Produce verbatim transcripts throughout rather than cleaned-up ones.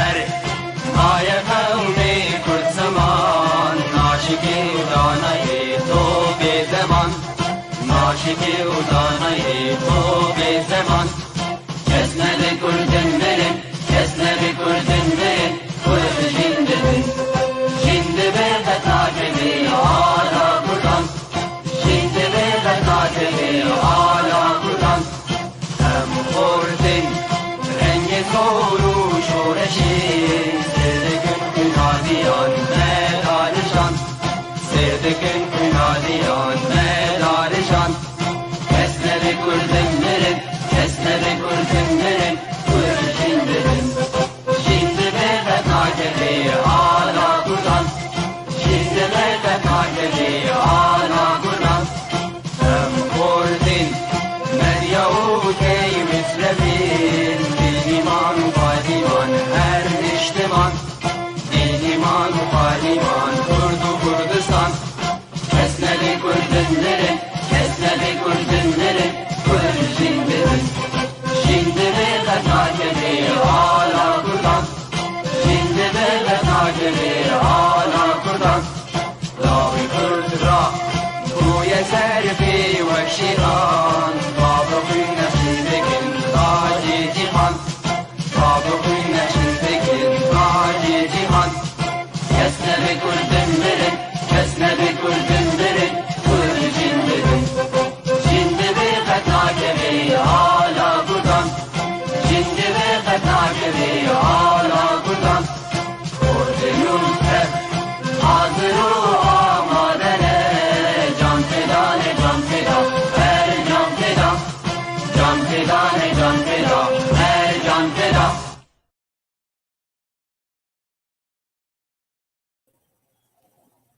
Erê, maye qewmê Kurd ziman, naşikê û danayê to bê zeman. Naşikê û danayê to bê zeman. Kes nebe Kurdin mirin, kes nebe Kurdin mirin, Kurd jin dibin. Jin dibe qet nakeve ala Kurdan. Jin dibe qet nakeve ala Kurdan. Em xortin rengê zor û şoreşê, sêr dikin xwînaliyan me darijan. Sêr dikin xwînaliyan me darijan. Kes nebe Kurdin mirin, kes nebe Kurdin mirin, Kurd jin dibin. Jin dibe qet nakeve ala Kurdan. Jin dibe qet nakeve ala Kurdan. Em xortin, medya û tey misrefin, bênîman û balîman her niştiman. Bênîman û balîman, Kurd û Kurdistan. Kes nebe Kurdin mirin, kes nebe Kurdin mirin, Kurd jin dibin. Jin dibe qet nakeve ala Kurdan. Jin dibe qet nakeve ala Kurdan. Lawê Kurd ra bûye serfê wek şêran. Bavê xwîn nexşîn dikin tacê cîhan. Bavê xwîn nexşîn dikin tacê cîhan. Kes nebe Kurdin mirin, kes nebe Kurdin mirin, Kurd jin dibin. Jin dibe qet nakeve ala Kurdan. Jin dibe qet nakeve ala Kurdan. Kurdin û Kurd hazir û amade ne. Can feda ne, can feda, her can feda. Can feda ne, can feda, her can feda.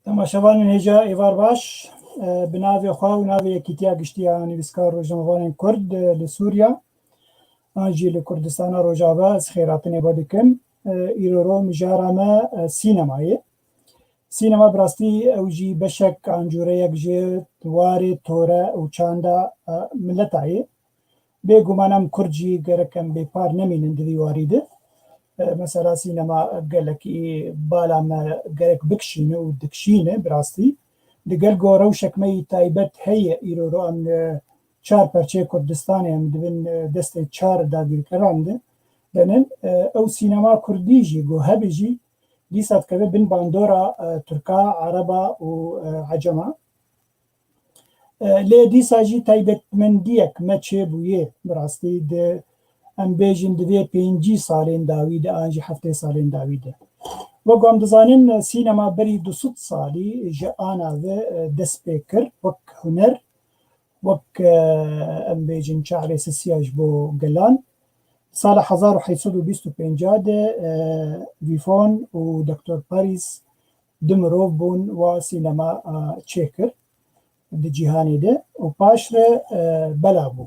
Temaşevanên hêja êvar baş, e, bi navê xwe û navê Yekîtiya Giştî ya Nivîskar Rojnamevanên Kurd, e, li Sûriya, an jî li Kurdistana Rojava ez xêrhatinê xwe dikim. E, îro ro mijara me, e, sînema ye. Sînema bi rastî ew jî beşek an cûreyek ji warê, tore û çanda, e, mileta ye. Bêguman em Kurd jî gerek em bêpar nemînin di vî warî de. E, mesela sînema gelekî bala me gerek bikişîne û dikişîne bi rastî. Digel ku rewşek me yî taybet heye, îro ro em li çar perçeyê Kurdistanê em dibin, e, destê çar dagirkeran de denin. E, ew sînema kurdî jî ku hebe jî dîsa dikeve bin bandora, e, Tirka, Ereba û, e, Ecema. E, lê dîsa jî taybetmendiyek me çêbûye, bi rastî di, em bêjin, di vê pêncî salên dawî de an jî heftê salên dawî de. Wek ku em dizanin, sînema berî du sed salî ji ana ve, e, dest pê kir wek huner, wek, e, em bêjin, çavê sisiya ji bo gelan. Sala hezar û heyt sed û bîst û pênc de, e, Vifon û Doktor Paris du mirov bûn wa sînema, e, çêkir di cîhanê de û paşre, e, bela bû.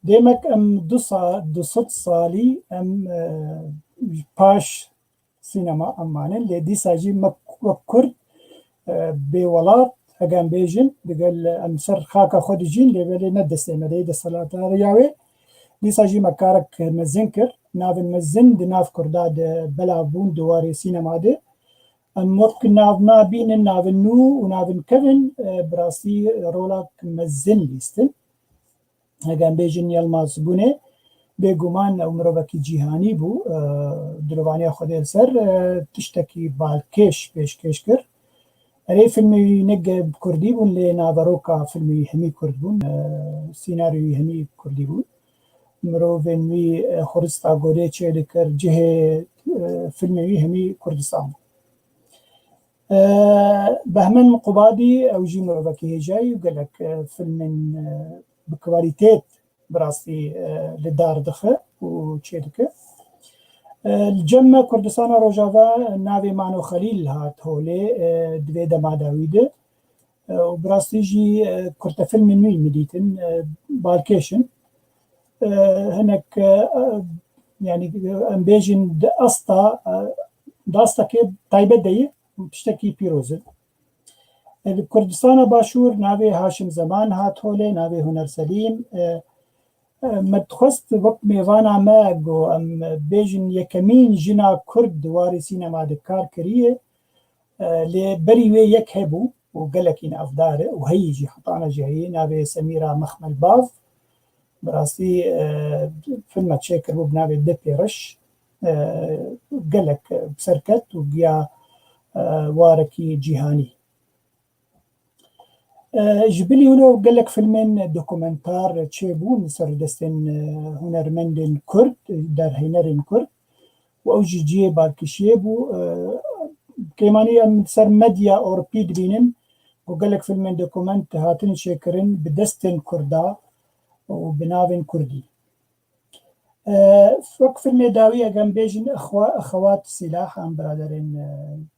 Demek em du sa-, du sed salî em, e, paş sînema em manin, lê dîsa jî me wek Kurd, e, bêwelat, hege em bêjin, digel em ser xaka xwe dijîn, lê belê ne destê me de yê desthilatdariya wê. Dîsa jî me karek mezin kir. Navên mezin di nav Kurda de belav bûn di warê sînema de. Em wek nav nabînin, navên nû û navên kevin, e, bi rastî rolek mezin lîstin. Hege em bêjin Yilmaz Gunê, bêguman ew mirovekî cîhanî bû, e, dilovaniya Xwedê li ser, e, tiştekî balkêş pêşkêş kir. Erê, filmê wî ne ge-, bi kurdî bûn, lê naveroka filmê wî hemî kurd bûn. E, sînaryo wî hemî kurdî bûn. Mirovên wî, e, xurista gorê çêdikir, cihê, e, filmê wî hemî Kurdistan bû. E, Behmen Qubadî, ew jî mirovekî hêjayî û gelek, e, filmên, e, bi kwalîtêt bi rastî, e, li dar dixe û çêdike. E, li cem me Kurdistana Rojava navê Mano Xelîl hat holê, e, di vê dema dawî de. E, û bi rastî jî, e, kurtefilmên wî min dîtin, e, balkêş in. E, hinek, e, e, yanî, em bêjin di asta, e, di astekê taybet de ye û tiştekî pîroz e. E, li Kurdistana Başûr navê Haşim Zeman hat holê, navê Huner Selîm, e, E, me dixwest wek mêvana me ku em bêjin yekemîn jina Kurd di warê sînema de kar kiriye. E, lê berî wê yek hebû û gelekî navdar e û heyî jî, hetana jî heyî, navê Semîra Mexmel Bav. Bi rastî, e, filmek çêkiribû bi navê Depêriş. E, gelek bi ser ket û giya, e, warekî cîhanî. E, ji bilî wilo gelek filmên dokumentar çêbûn li ser destên, e, hunermendên Kurd, derhênerên Kurd û ew jî cihê balkêşiyê bû. E, kêmanî em li ser medya Ewropî dibînin ku gelek filmên dokument hatin çêkirin bi destên Kurda û bi navên Kurdî. E, wek filmê dawî, eger em bêjin, Exwa-, Exewat Sîlah an biraderên, e,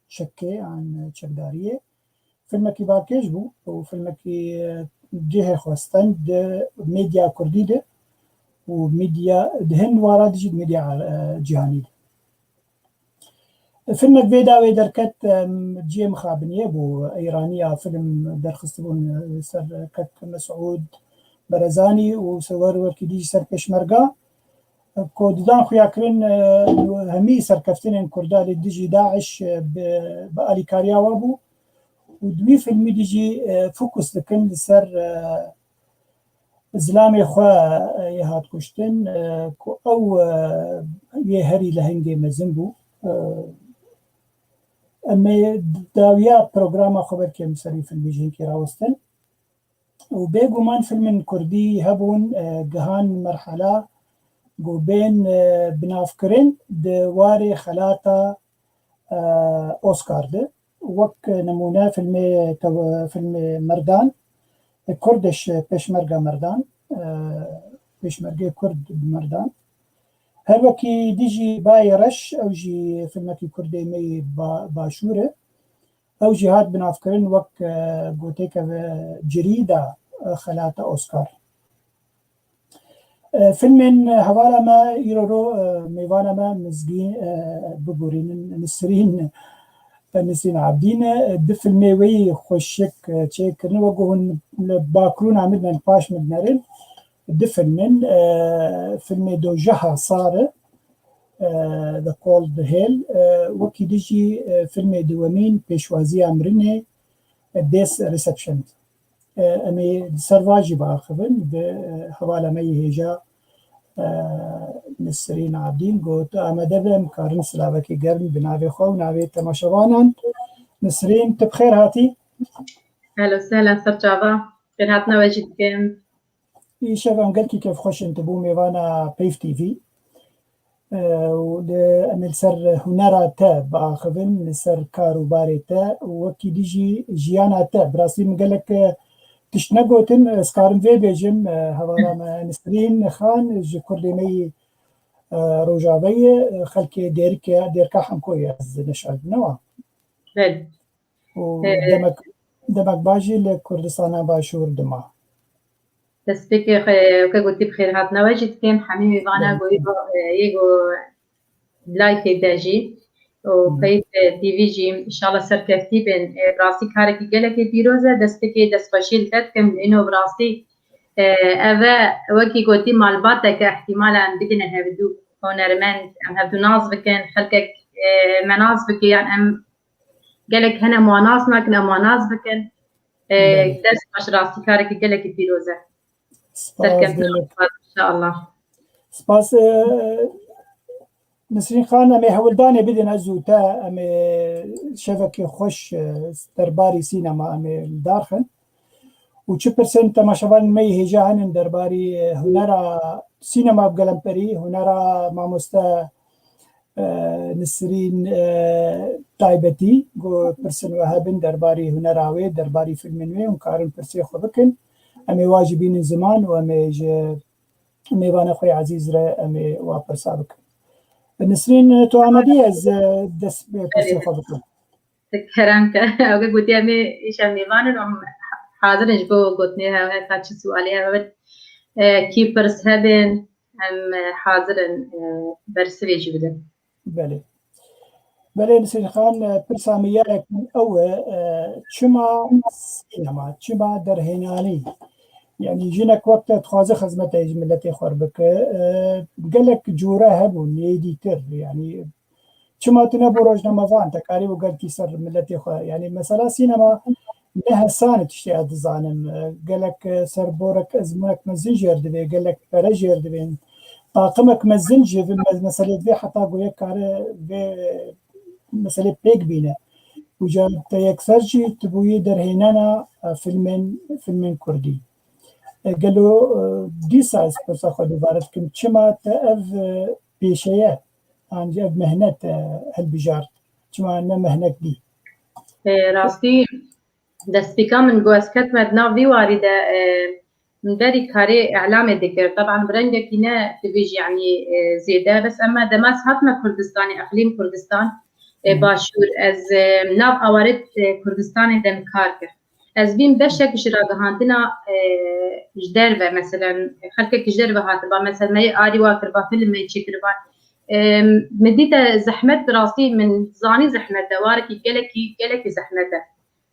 çekê an çekdariyê. Filmekî balkêş bû û filmekî, e, cihê xwe stend di medya Kurdî de û medya di hin wara dijî di medya, e, cîhanî de. Filmek vê dawê derket, em, cihê mixabiniyê bû, Îraniya film derxistibûn, e, ser kek Mesûd Berezanî û ser wer wekî dî jî ser pêşmerga. Ku didan xuyakirin, e, hemî serkeftinên Kurda li dijî DAIŞ, e, bi, bi alîkariya we bû û di wî filmî de jî, e, fokus dikin li ser, e, zilamê xwe, e, yê hat kuştin, e, ku ew, e, yê herî lehengê mezin bû. E, em ê dawiya programa xwe belkî em li ser vî filmî jî hinkî rawestin. û bêguman filmên kurdî hebûn, e, gihan merhela ku bên, e, binavkirin di warê xelata, e, Oscar de. Wek nimûne filmê tew-, filmê Merdan, e, Kurdiş, e, Pêşmerga Merdan, e, Pêşmergê Kurd bi Merdan. Her wekî dî jî Bayê Reş, ew jî filmekî Kurdê me yê ba-, başûr e. Ew jî hat binavkirin wek, e, gotêke ve cirîda, e, xelata Oscar. E, filmên hevala me îro ro, e, mêvana me Mizgîn, e, bigurînin, Nisrîn, e, Nisrîn Abdîn e. Du filmê wê yî xweşik, e, çêkirine, wek hûn li bakurûna min, paş min dinerin. Du filmin, e, filmê Dojeha Sar e, e, The Cold Hell, e, wekî dî jî, e, filmê dewemîn Pêşwaziya Mirinê, e, Death Reception. E, em ê li ser va jî biaxivin, bi, e, hevala me yê hêja, e, Nisrîn Abdîn got, amade be, em karin silavekê germ bi navê xwe û navê temaşevanan. Nisrîn, tu bi xêr hatî. Ehlen sehlen, ser çava. Xêrhatina we jî dikim. Îşev em gelkî kêfxweş in tu bû mêvana Peyv T V. E, û li, em ê li ser hunera te biaxivin, li ser kar û barê te û wekî dî jî jiyana te. Bi rastî min gelek, e, tişt negotin, ez karim vê bêjim, e, hevala me Nisrîn Xan ji Kurdê me yî, e, Rojavayê, e, xelkê Dêrike, Dêrka Hemkoyê ez neşaribime wa. Belê. û Ee, demek, demek baş jî li Kurdistana Başûr dima. Destpêkê xwe, weke gotî, bi xêr hatina we jî dikim. Hemî mêvana Belê. Goyî, e, yê go live de jî û Hmm. Peyv, e, T V jî, inşallah serkeftî bin. E, bi rastî karekî gelekî pîroz e. Destpêkê destxweşî li te dikim. Îno bi rastî, e, ev e, wekî gotî, malbateke, ihtimal e em bigine hevdû hunermend, em hevdû nas bikin, xelkek, e, me nas bike, yan em gelek hene em wan nas nakin, em wan nas bikin. E, Belê. Dest baş, rastî karekî gelekî pîroz e. Spas, Serkeftin gelek. Inşallah. Spas, e, Nisrîn Xan, em ê hewldanê bidin ez û te, em ê şevekê xweş, e, derbarî sînema em ê li dar xin. Û çi pirsên temaşevanên me yê hêja henin derbarî, e, hunera sînema bi gelemperî, hunera mamoste e, Nisrîn, e, taybetî, ku pirsên we hebin derbarî hunera wê, derbarî filmên wê, hûn karin pirsê xwe bikin. Em ê wa jî bînin ziman û em ê ji mêvana xwe yê ezîz re em ê wa pirsa bikin. Nisrîn, tu amadî, ez, e, dest bi pirsê xwe bikim. Kerem ke. Ew ke gotiye, em ê îşev mêvan in, em hazir in ji bo gotinê hev, heta çi sualê hev, e, kî pirs hebin, em, e, hazir in, e, bersivê jî bidin. Belê. Belê, Nisrîn Xan, e, pirsa min ya yekem ew e, e, çima sînema, çima derhênanî, Yanî jinek wek te dixwaze xizmetê ji miletê xwe bike. E, gelek cûre hebûn, êdîtir. Yanî çima tu nebû rojnamevan, te karîbû gelkî ser miletê xwe. Yanî mesela sînema ne hesan e tiştê ez dizanim. E, gelek, e, serborek, ezmûnek mezin jêr divê, gelek pere jêr divên. Taqimek mezin ji vê me-, meselê divê heta ku yek kare vê meselê pêk bîne. Û ca te yekser jî tu bûyî derhênena, e, filmên, filmên kurdî. E, gelo, e, dîsa ez pirsa xwe dubare dikim, çima te ev, e, pêşeye, an jî ev mehnet, e, hilbijart? Çima ne mehnek dî? E, rastî, destpêka min got, ez ketime di nav vî warî de, e, min berî karê îlamê dikir. Teban bi rengekî ne divê jî, yanî, e, zêde. Bes ema dema ez hatime Kurdistanê, eqlîm Kurdistan, e, Hı hı. Başûr, ez, e, nav awaret, e, Kurdistanê de min kar kir. Ez bîm beşek ji ragihandina, e, ji derve, meselen, xelkek ji derve hatiba, meselen, me yê arî wa kiriba, film me yê çêkiriba. E, min dîte zehmet, rastî min zanî zehmet e, warekî gelekî, gelekî zehmet e.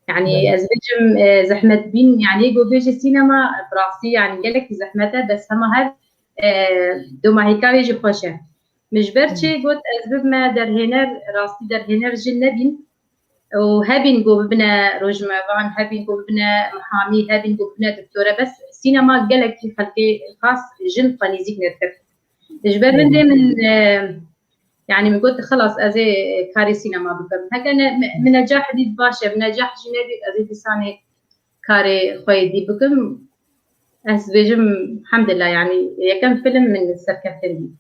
Yanî Belê. ez bêjim, e, zehmet bîn, yanî go bêje sînema, bi rastî, yanî gelekî zehmet e, bes hema her, e, domahîka wê jî xweş e. Min ji ber Hı. çê got, ez bibime derhêner, rastî derhêner jin nebîn. Û hebîn ku bibine rojnamevan, hebîn ku bibine mihamî, hebîn ku bibine doktore, bes sînema gelekî xelkê xas jin xwe nêzîk nedikir. Ji ber Hı. vindê min, e, yanî min got, xilas, ez ê karê sînema bikim. Heke ne, mi, min necah dît baş e, min necah jî nedît, ez ê dîsanê karê xwe yê dî bikim. Ez bêjim, elhamdulillah, yanî yekem film min serkeftin dît.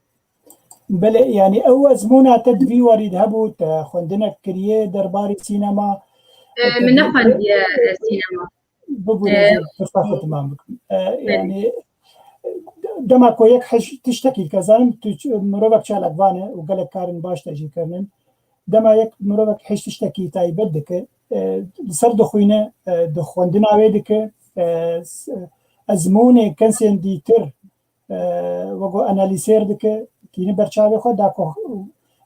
Belê, yanî ew ezmûna te di vî warî de hebû, te xwendinek kiriye derbarê sînema? E, Te min di-, nexwendiye, e, sînema. Bibûrê E, ez ê pirsa xwe timam bikim. E, Belê. yanî dema ku yek hej tiştekî dike, zanim tu ç-, mirovek çalakvan e û gelek karin baş te jî kirinin. Dema yek mirovek hej tiştekî taybet dike, e, li ser dixwîne, e, di xwendina wê dike, e, s-, ezmûnê kesên dîtir, e, wego analîzêr dike, tîni ber çavê xwe da ku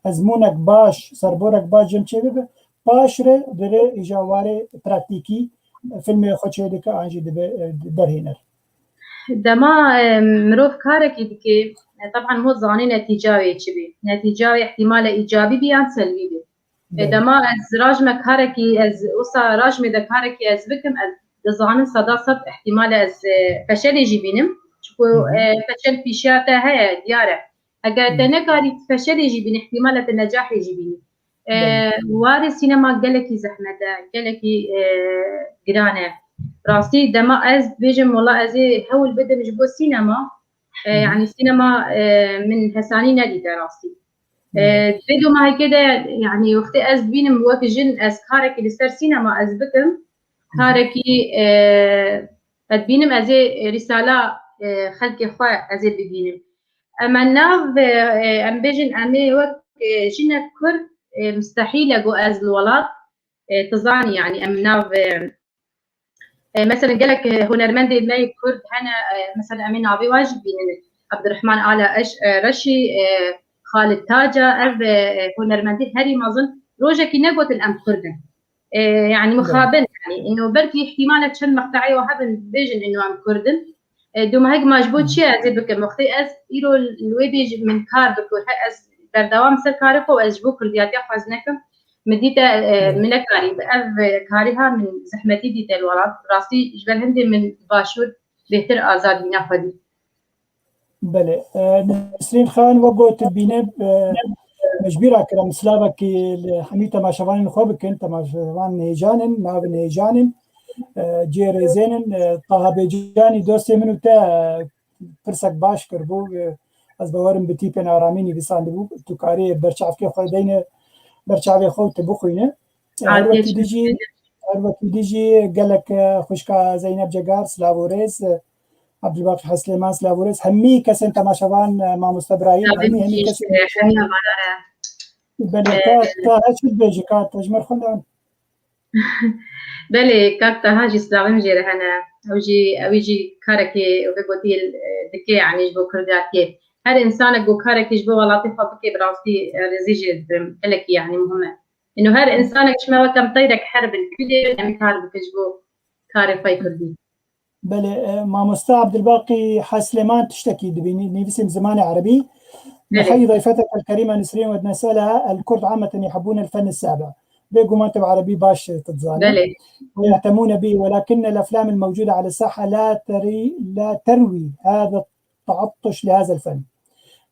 ezmûnek baş, serborek baş cem çê bibe, paş re dire îja warê praktîkî, e, filmê xwe çê dike, an jî dibe, e, derhêner. Dema, e, mirov karekî dike, e, teban mo zanî netîca wê çi bê. Netîca wê ihtimale îcabî bî yan selbî bî. E, Belê. Dema ez rajme karekî, ez wisa rajmê de karekî ez bikim, ez dizanim seda sed ihtimale ez, e, feşelê jî bînim. Çiku, Hı hı. e, feşel pîşiya te heye, diyar e. Eger te Hı. nekarî feşelê jî bînî, ihtimale te necahê jî bînî. E, Belê. Warê sînema gelekî zehmet e, gelekî, e, giran e. Rastî dema ez bêjim, wela ez ê hewl bidim ji bo sînema, e, Hı hı. yanî sînema, e, min hesanî nedîte rastî. E, Hı. Vê domahekê de, yanî wextê ez dibînim wek jin, ez karekî li ser sînema ez bikim, Hı hı. karekî, e, ez dibînim ez ê rîsala, e, xelkê xwe ez ê bigînim. Em nav, e, e, em bêjin em ê wek, e, jinek Kurd, e, mustehîl e ku ez li welat, e, tu zanî, yanî em nav, e, e, meselen gelek, e, hunermendê me yê Kurd hene, e, meselen em ê navê wan jî bînin. Abdurrahman Ala Eş-, e, Reşî, e, Xalid Taca, ev, e, e, hunermendê herî mezin rojekî negotin em Kurd in. E, yanî Belê. mixabin, yanî, ino belkî îhtimale çend meqteyê wa hebin, bêjin ino em Kurd in. E, domahek ma ji bo Hı. çi ez ê bikim? Wextê ez îro li wê bêjim min kar bikir, he ez berdewam ser karê xwe û ez ji bo Kurdiyatiya xwe ez nekim. Min dîte, e, Hı. min nekarî. Ev, e, karî ha min zehmetî dîte li welat. Rastî ji ber hindê min başûr bêhtir azad bîna xwe dî. Belê. E, Nesrîn Xan, wek got, bîne, e, me ji bîra kir em slavekî li hemî temaşevanên xwe bikin, temaşevan hêjan in, navin hêjan in, e, cihê rêzên in, e, Taha Bêcanî dostê min û te, e, pirsek baş kiribû, e, ez bawerim bi tîpên aramî nivîsandibû, tu karî berçavkê xwe deyne berçavê xwe û tu bixwîne. E, her wekî Adil. dijî, her wekî dijî gelek, e, xwişka Zeynep Cegar, silav û rêz, e, Abdulbaqî Heslêman, silav û rêz. Hemî kesên temaşevan, e, mamoste Brahîm, Tabii hemî, hemî ki, kesên e, hemî hevalare. Belê, E, ka, ka her çi dibêjî, ka te ji me re xwendan. Belê, kak Taha jî silavên jê re hene. Ew jî, ew jî karekê, ew ê gotî, e, dike, yanî ji bo Kurdiyatiyê. Her însanek ku karekî ji bo welatê xwe bike, bi rastî, e, rêzî jê didim. Gelekî, yanî muhim e. Ino her însanek ji me weke em teyrek her bin, kulê em kar bike ji bo karê xwe yê Kurdî. Belê, e, mamosta Abdulbaqî Heslêman tiştekî dibînî, nivîsî bi zimanê erebî. نحيي ضيفتك الكريمة نسرين ونسألها: الكرد عامة يحبون الفن السابع. Bêguman tu bi erebî baş tu dizanî. ويهتمون به، ولكن الأفلام الموجودة على الساحة لا تري-، لا تروي هذا التعطش لهذا الفن.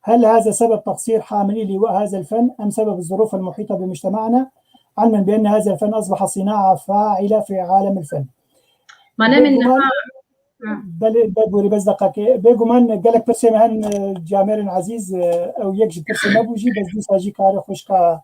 هل هذا سبب تقصير حاملي لواء هذا الفن أم سبب الظروف المحيطة بمجتمعنا، علما بأن هذا الفن أصبح صناعة فاعلة في عالم الفن؟ Mane min niha Belê, be borî, bes deqekê. Bêguman gelek pirsê me hen, e, camêrên ezîz, e, ew yek ji pirsê me bû jî, bes dîsa jî karê xwişka,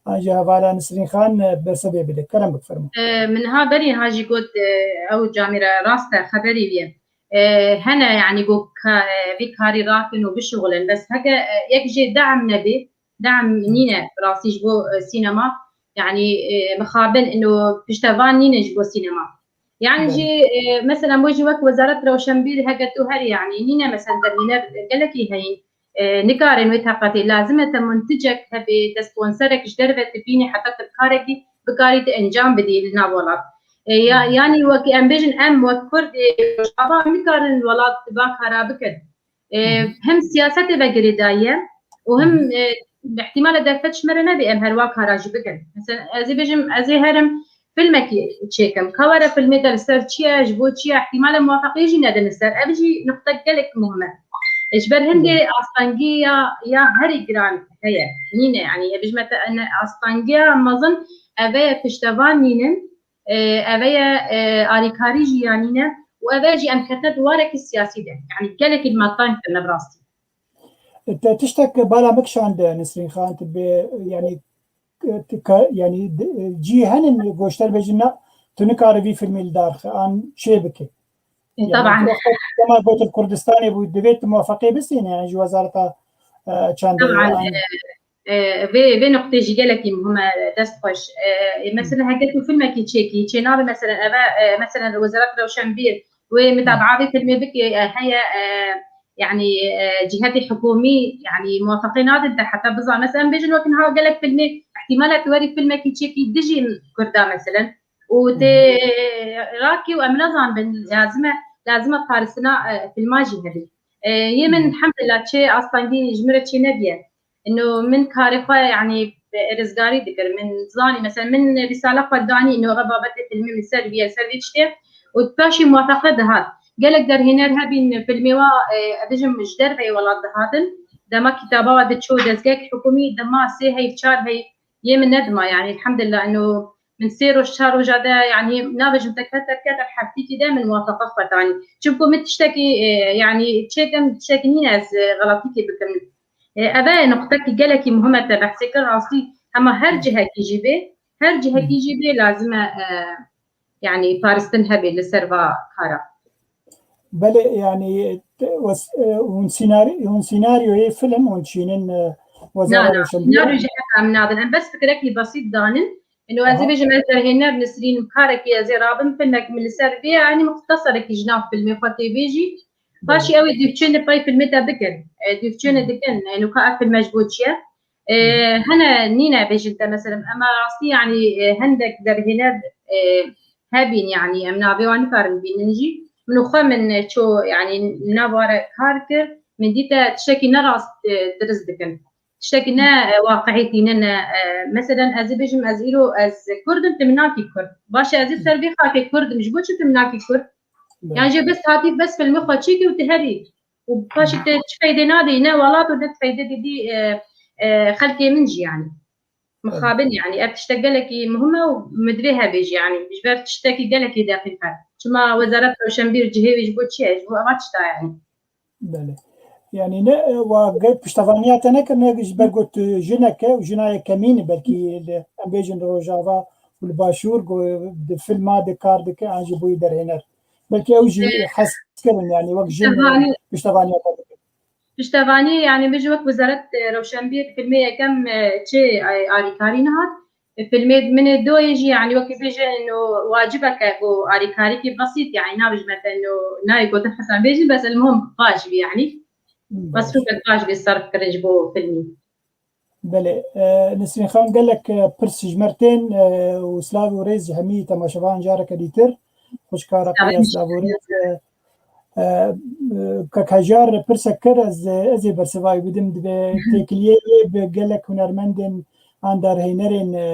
e, ji hevala Nisrîn Xan, e, berse vê bide. Kerem bik, fermo. E, min niha berî ha jî got, e, ew camêre rast e, xeberî wî ye. E, hene, yanî, ku ka-, e, vî karî rakin û bişuxulin. Bes heke, e, yek jê de'm nebê, de'm nîne, rastî ji bo, e, sînema, yanî, e, mixabin ino piştevan nîne ji bo sînema. Yanî jî, e, mesela, bo jî wek Wezaret Rewşenbîr heke tu herî, yanî, nîne, mesela, derhêner gelekî heyîn, e, nikarin wê teqetê. Lazim e te munticek hebê, te sponserek ji derve tu bînî, heta tu karekî bikarî tu encam bidî li nav welat. E, ya, yanî wekî em bêjin, em wek Kurdê Rojava nikarin welat va kara bikin. E, hem siyasetê ve girêdayî ye û hem, e, ihtimale derfet ji me re nebê em herwa kara jî bikin. Mesela ez ê bêjim, ez ê herim filmekî çêkim. Ka were filmê te li ser çi ye, ji bo çi ye, ihtimale muwafeqiyê jî nedin li ser. Ev jî nuqtek gelek muhim e. E, ji ber hindê astengî ya, ya herî giran heye. Nîne, yanî, e, bijme te, ne, astengiya mezin ev e, piştevan nînin. E, ev e, e, alîkarî jî ya nîne û ev e jî em ketine di warekî siyasî de. Yanî gelekî li me teng kirine bi rastî. Te tiştek bala min kişand, Nisrîn Xan, tu bê, yanî, tu ka-, yanî, di-, cî henin goşter bêjin na, tu nikarî vî filmî li dar xi an çê bike. E, yanî, taban. Tu wexta dema got li Kurdistanê bû, divê tu muwafeqê bistîne, yanî ji wezareta, e, çandê. Taban, an- e, E, vê, vê nuqtê jî gelekî muhim e, dest xweş. E, e, mesela heke tu filmekî çêkî, çênavê mesela eve, e, mesela Wezaret Rewşenbîr wê mitabaa vê filmê bike, e, heye, e, yanî, e, cihetê hikûmî, yanî muwafeqê nadin te heta bizan. Mesela em bêjin wek niha gelek filmê, ihtimale tu werî filmekî çêkî dijî Kurda mesela. Û tê rakî û em nezanibin, lazim e, lazim e paristina, e, filma jî hebî. E, yê min, elhamdulillah, çê astengî ji min re çê nebiye. Ino min karê xwe, yanî, rizgarî dikir. Min zanî, mesela, min rîsala xwe danî, ino ev babetê filmê min ser viye, ser vê tiştê. Û paşî muwafeqe dihat. Gelek derhêner hebîn filmê wa, e, ez bêjim ji derveyê welat dihatin. Dema kitaba wa diçû dezgehek hikûmî, dema sê heyv, çar heyv yê min nedima, yanî, elhamdulillah, ino min sê roj, çar roja de, yanî, nabêjim te keter, keter heftîkî de min muwafeqa xwe danî. Çimku min tiştekî, e, yanî, çêkim, tiştekî nîne ez, e, xeletîkê bikim. E, ev e nuqtekî gelekî muhim e te behsê kir, rastî hema her cihekî jî bê, her cihekî jî bê lazim e, e, yanî paristin hebê li ser va kara. Belê, yanî, te-, wes-, e, hûn sînarî-, hûn sînaryoyê film hûn dişînin, e, Na, Wezara na, Rewşenbîrê? Sînaryo jî heta em nadin. Em bes fikirekî besît danin. Ino ez ê Aha. bêjim, ez derhêner Nisrîn im, karekî ez ê rabim, filmek min li ser bê, yanî muxteserekî ji nav filmê xwe tê bêjî. Belê. Paşî ew ê dûvçêne pey filmê te bikin. E, dûvçêne Hı. dikin. Ino ka ev filme ji bo çi ye? E, Hı. hene nîne bêjin te, mesela, ema rastî, yanî, e, hindek derhêner, e, hebîn, yanî, em navê wan nikarin bînin jî. Min û xwe min, e, ço, yanî, nav ware kar kir, min dîte tiştekî ne rast, e, dirist dikin. Tiştekî ne, e, waqiî tînin e, e, mesela, ez ê bêjim, ez îro, ez Kurd im, tu min nakî Kurd. Baş e, ez ê ser vê xakê Kurd im, ji bo çi tu min nakî Kurd? Belê. Yan jî bes hatî, bes filmê xwe çêkî û tu herî. Û paşî Hı. te çi feyde nadî, ne welat û ne feyde didî, e, e, xelkê min jî, yanî. Mixabin, yanî, ev tiştek gelekî muhim e û min divê hebê jî, yanî, ji ber tiştekî gelekî deqîq e. Çima Wezaret Rewşenbîr cihê wî ji bo çi ye? Ji bo eva tişta, yanî. Belê. Yanî ne, e, wa ge-, piştevaniya te nekir, ne ji ber got tu jinek e û jina yekemîn e, belkî li, em bêjin li Rojava û li Başûr, go-, di filma de kar dike, an jî bûyî derhêner. Belkî ew jî E, hez kirin, yanî wek jin, e, piştevaniya te dikin. Piştevanî, yanî, bijî wek Wezaret, e, Rewşenbîr filmê yekem, e, çi, e, alîkarî nehat. E, filmê min ê doyê jî, yanî, wekî bêjin, û wacibeke ku alîkarîkî besît, yanî, nabêjime te, no, nayê gotin heta bêjin, bes el muhim baş bî, yanî. Baş. Mesrûfek baş bê serf kirin ji bo filmî. Belê. E, Nesrîn Xan, gelek, e, pirs ji me re tên, e, û silav û rêz ji hemî temaşevan careke dîtir. Xwişka Reqîya Slavûrê, e, e, Kek Hejar pirsek kir, ez, ez ê bersivayî bidim, dibe têkiliyê yê bi gelek hunermendên an derhênerên, e,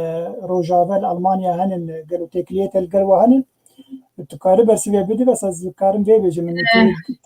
Rojava li Almanya henin, gelo têkiliyê te li gel we henin? Tu karî bersivê bidî, bes ez karim vê bêjim. Min tu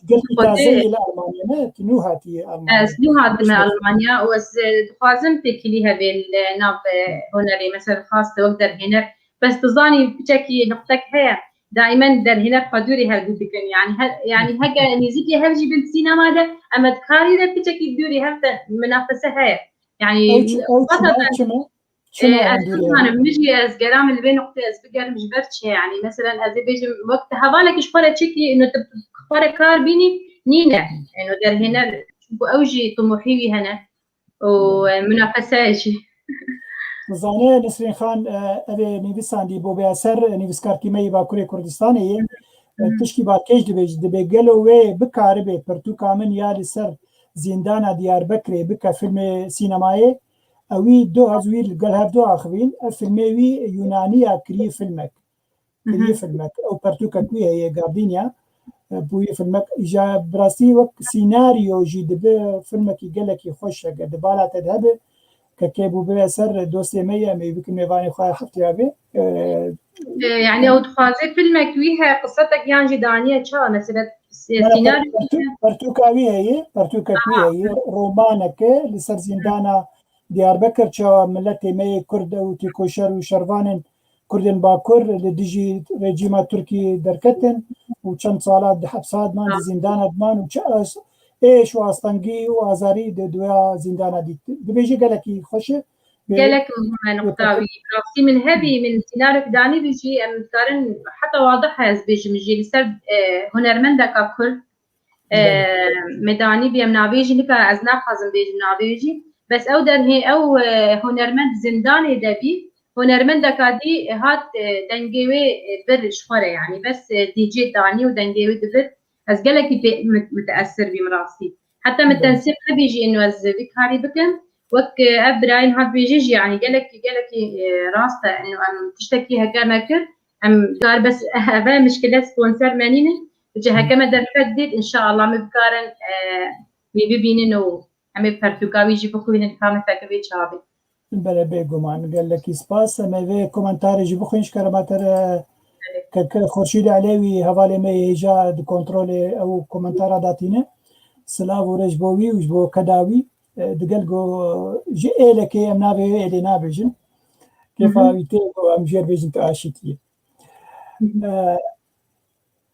gelkî Xwedê tazeyî li Almanya ne? Tu nû hatiyî Almanya? Ez nû hatime Almanya û ez, e, dixwazim têkilî hebe li nav, e, hunerê, mesela xaste wek derhêner. Bes tu zanî piçekî nuqtek heye. Daimen derhêner xwe dûrî hevdû dikin. Yani he-, yani heke nêzîkî hev jî bin sînema de, em ê dikarî de piçekî dûrî hev de minafese heye. Yani Ew çi, ew çima, çima? Çima Ee, ez hindûrê? Bizanim, min jî ez gera min li vê noqtê ez bigerim ji ber çi, yani, meselen, ez ê bêjim, wek te hevalekî ji xwe re çekî, ino tu xwe re kar bînî, nîne. Ino derhêner, çunku ew jî tumuhî wî hene. Û, e, minafese jî. Zane Nisrîn Xan, e, ev ê nivîsandî bo bê eser, e, nivîskarkî me yê Bakurê Kurdistanê ye. E, Hı. Tişkî balkêş dibêjî, dibê gelo wê bikaribê pirtûka min ya li ser zîndana Diyarbekirê bike filmê sînemayê, ewî du ez wî li gel hev du axivîn, ev filmê wî Yunaniya kirî filmek. Kirî Hı hı. filmek. Ew pertûkek wî heye, Gardînya, e, bûyî filmek. Îja bi rastî wek sînaryo jî dibe filmekî gelekî xweş heke di bala te de hebe. Kekê bû bibe ser dostê me ye, em ê bikin mêvanê xwe hefteya vê. E, E, yani ew dixwaze filmek wî he, qisetek yan jî daniye çawa? Mesela, e, Mana sînaryo per-, pertû-, pertûka wî heye, pertûkek wî Aha. heye, romaneke li ser zîndana Diyarbekir çawa miletê me yê Kurd ew têkoşer û şervanên Kurdên Bakur li dijî rejîma Tirkî derketin û çend sala di hepsa diman, di zîndana diman û çi as-, êş û astengî û azarî di duya zîndana dît. Dibêje gelekî xweş e. Gelek muhim e nuqta wî. Rastî min hebî, min sînarok danî bî jî, em dikarin heta wadih ez bêjim jî li ser, e, hunermendeka Kurd, e, Belê. me danî bî, em navê jî nika ez naxwazim bêjim navê jî. Bes ew derhê, ew, e, hunermend zindanê de bî, hunermendeka dî hat, e, dengê wê, e, bir ji xwe re, yanî bes, e, D J danî û dengê wê dibir. Ez gelekî pê mit-, miteesir bîm rastî. Heta min Belê. tensîq hebî jî ino ez vî karî bikim. Wek, e, ev birayên hat bêjî jî, yanî gelekî, gelekî, e, rast e. Ino em tiştekî heke me kir, em kar bes eve mişkile sponsor me nînin. Ji heke me derfet dît, înşallah me bikarin, e, wî bibînin û em ê pertûka wî jî bixwînin, ka me fekir wê çawa bê. Belê, bêguman. Gelekî spas. Em ê vê komentarê jî bixwîn ji kerema te re. Keke Xurşîd Elewî, hevalê me yê hêja di kontrolê ew komentara datîne. Silav û rêz bo wî û ji bo keda wî. E, digel go ji êlekê em navê wê êlê nabêjin. Kêfa Hı hı. wî tê go em jêr bêjin tu aşîtiyê. Hı hı. E,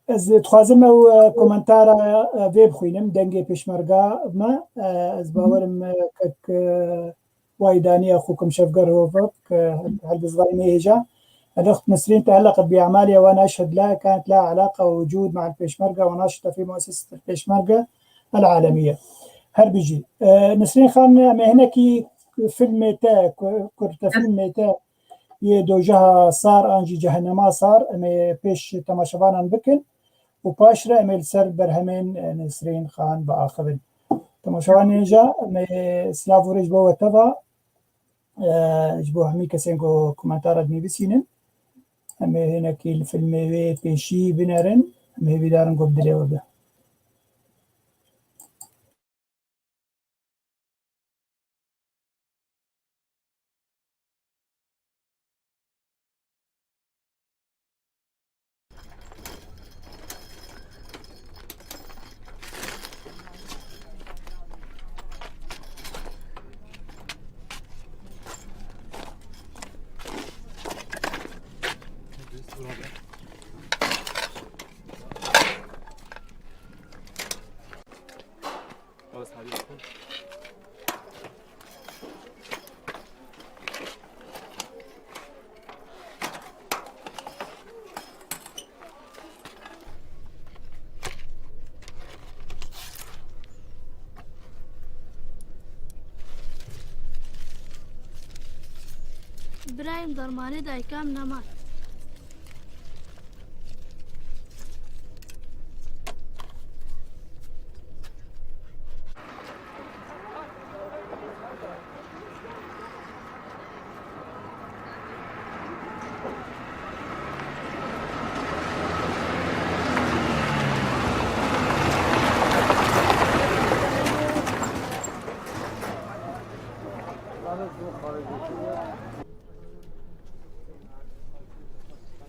Ez dixwazim ew, e, komentara, e, vê bixwînim, dengê pêşmerga me. E, ez bawerim, e, kek, e, Waydanî ya Xûkim Şevger Hovek, e, hel bi zivanê me hêja. الأخت نسرين تعلقت بأعمالها: وأنا أشهد لا كانت لها علاقة ووجود مع البيشمركة، وناشطة في مؤسسة البيشمركة العالمية. Her bijî. E, Nisrîn Xan, em ê hinekî filmê te, ku-, kurtefilmê te yê Dojeha Sar an jî Cehennema Sar, em ê pêş temaşevanan bikin û paş re em ê li ser berhemên, e, Nesrîn Xan biaxivin. Temaşevanên hêja, em ê silav û rêz bo we teva, e, ji bo hemî kesên ku komentara dinivîsînin. Em ê hinekî li filmê wê pêşî binerin, em hêvîdar in ku bi dilê we be. Birayê min dermanê dayika min neman.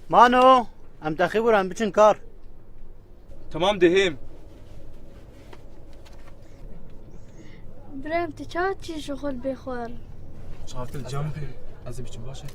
Mano, em texî bûr em biçin kar. Tamam dehêm. Birem, tu çawa çi şixul bê xwar? Çav til cam pê. Ez ê biçim, baş e.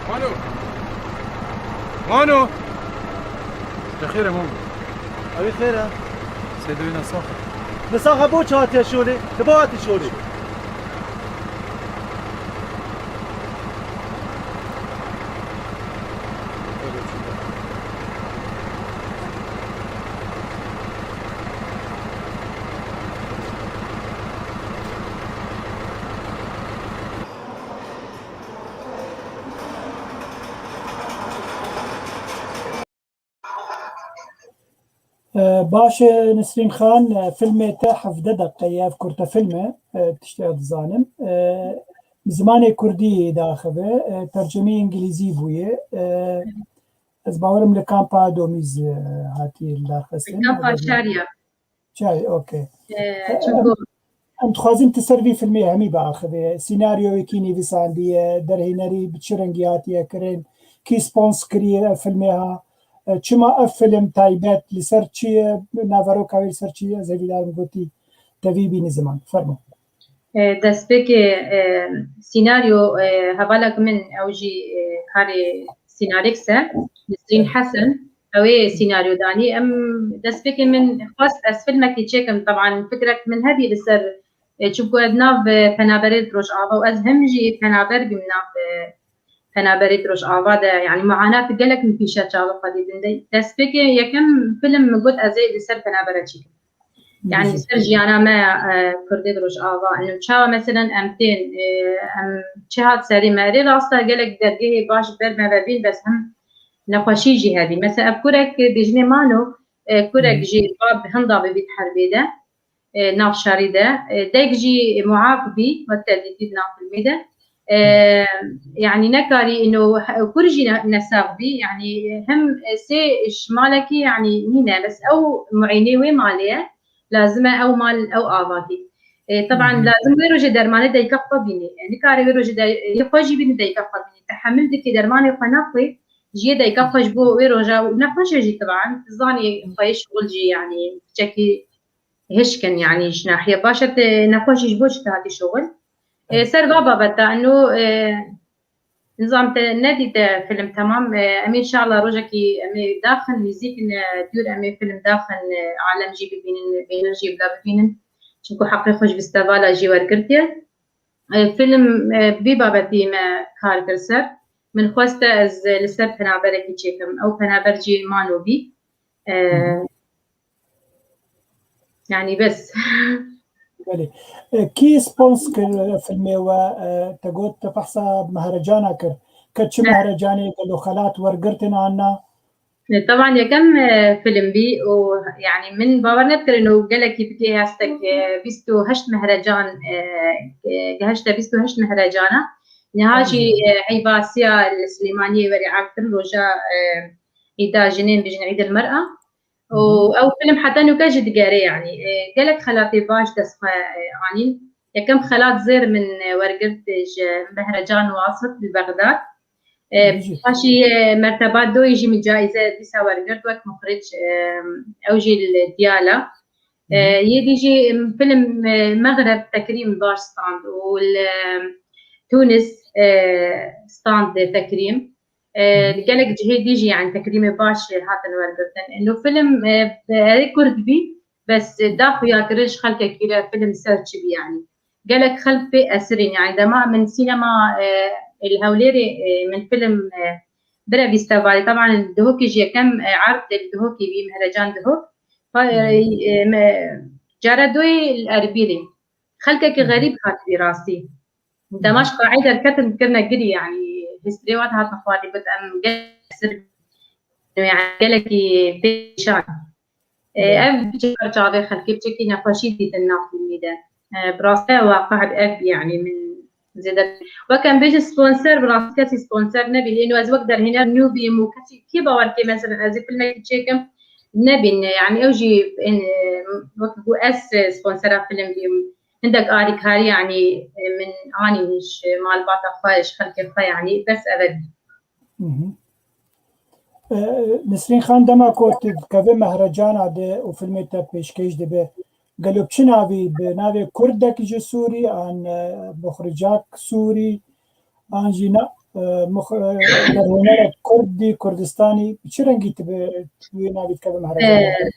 Mano! Mano! Te xêr e Mano? Ew ê xêr e. Seydo wîna sax e. Li sax e, bo çi hatiye şolê? Li bo hatî şolê. E, baş e, Nisrîn Xan, e, filmê te hevdeh deqe ye, ev kurte film e, e, tiştê ez dizanim. E, bi zimanê kurdî diaxive, e, tercemeyê îngilîzî bûye. E, ez bawerim li kampa Domîz, e, hatiye lidarxistin. Kampa Şariya. Çay, okey. Ee, Em, çimku em dixwazin tu ser vî filmê hemî biaxivê. Sînaryoyekî nivîsandiye, derhênerî bi çi rengî hatiye kirin, kî spons kiriye ev filmê ha? E, çima ev film taybet, li ser çi ye, naveroka wê li ser çi ye? Ez hêvîdar im gotî te vî bînî ziman. Fermo. E, destpêkê, e, sînaryo, e, hevalek min ew jî, e, karê sînarêks e, Nesrîn Hesen, ew ê sînaryo danî. Em destpêkê min xwest ez filmekî çêkim, teban fikrek min hebî li ser, e, çimku ez nav, e, penaberê di Rojava û ez him jî penaber bîm nav, e, penaberê di Rojava de, yanî muanat gelek min pîşe çawa xwedî din de. Destpêkê yekem film min got ez ê li ser penabere çêkim. Yani ser jiyana me, e, Kurdê di Rojava. Eno çawa meselen em tên, e, em çi hat serê me. Erê rast e, gelek dergehê baş ber me ve bîn, bes hem nexweşî jî hebî. Mesela ev kurek, e, bêjinê Mano, e, kurek jî va hinda bibît herbê de, e, nav şerî de. E, dek jî muaf bî, wek te dîtî di nav filmê de. E, yani nekarî ino he-, kur jî ne-, nesax bî, yani hem sê ji malekî yani nîne, bes ew muînê wê malê ye, lazim e ew mal ew ava bî. E, teban lazim wê rojê dermanê dayika xwe bînî. E, nikare wê rojê day-, yê xwe jî bînî dayika xwe bînî. Tehemil dike dermanê xwe naxwê, ji yê dayika xwe ji bo wê roja û nexweş e jî teban, zanî xweyê şixul jî yani kiçekî hişk in, yani ji nahiye baş e, te nexweş jî ji bo çi te hatî şixul? E, ser va babeta, eno, e, nizam te nedîte film temam. E, em inşallah rojekî em ê daxin, nîzîk in, e, dûr em ê film daxin, e, alem jî bibînin, bêhna jî bila bibînin. Çimku heqê xwe ji festivala jî wergirtiye. E, film, e, vî babetî me kar kir ser. Min xwest e ez, e, li ser penaberekî çêkim. Ew penaber jî Mano bî. E, Hı hı. Yani bes. Belê. E, kî spons kir, e, filmê we, e, te got te behsa mehrecana kir. Ke çi mehrecanê gelo xelat wergirtin an na? E, teban yekem, e, film bî û yani min bawer nebikirin û gelekî dikê hestek, e, bîst û heşt mehrecan, e, e, gehişte bîst û heşt mehrecana. Niha jî, e, heyvasiya li Silêmaniyê werî erdkirin roja, e, îda jinên, bijin Îd el Mer'a. Û ew film heta nûke jî digere, yanî, e, gelek xelatê baş dest xwe, e, anîn. Yekem xelat zêr min, e, wergirt ji Mehrecan Wasit li Bexdad. E, Bijî. Paşî, e, merteba doyê jî min caize dîsa wergirt wek muxric, e, ew jî li Diyala. E, yê dî jî, em, film, e, Mexreb Tekrîm baş stand û li Tunis, e, stand Tekrîm. E, gelek cihê dî jî, yani, tekrîmê baş hatin wergirtin. Eno film, e, erê kurd bî, bes, e, da xuya kirin ji xelkekî re film ser çi bî, yani. Gelek xelk pê esirîn, yani, dema min sînema, e, li Hewlêrê, e, min film, e, bire vîste valî. Taban Duhokê jî yekem, e, erd li Duhokê bî, Mehrecan Duhok. Pa, e, e, me, cara doyê li Erbîlê. Xelkekî xerîb hatibî rastî. Dema ji qe'ê derketin dikirine girî, yani hîstirê wan hatine xwarî, got em gelek sir, yani gelekî pêşan. E, ev çekar çavê xelkê piçekî nexweşî dîtin nav filmî de. E, bi rastî waqe ev, yani min zêde, wek em bêjin sponsor, bi rastî kesî sponsor nebî. Êno ez wek derhêner nû bîm û kesî kê bawer kê, mesela ez ê filmekî çêkim, nebîn. Yani ew jî, e, wek ku ez sponsora film bîm. Hindek alîkarî, yanî, e, min anî ji malbata xwe, ji xelkê xwe, yanî bes ev e. Mhm. E, Nisrîn Xan, dema ku tu dikevî mehrecana de û filmê te pêşkêş dibe, gelo bi çi navî, bi navê Kurdek ji Sûrî, an, e, muxricak Sûrî, an jî na, e, mux-, e, derhênerek Kurdî, Kurdistanî, bi çi rengî tu bi, tu wê navî dikevî mehrecana de? E,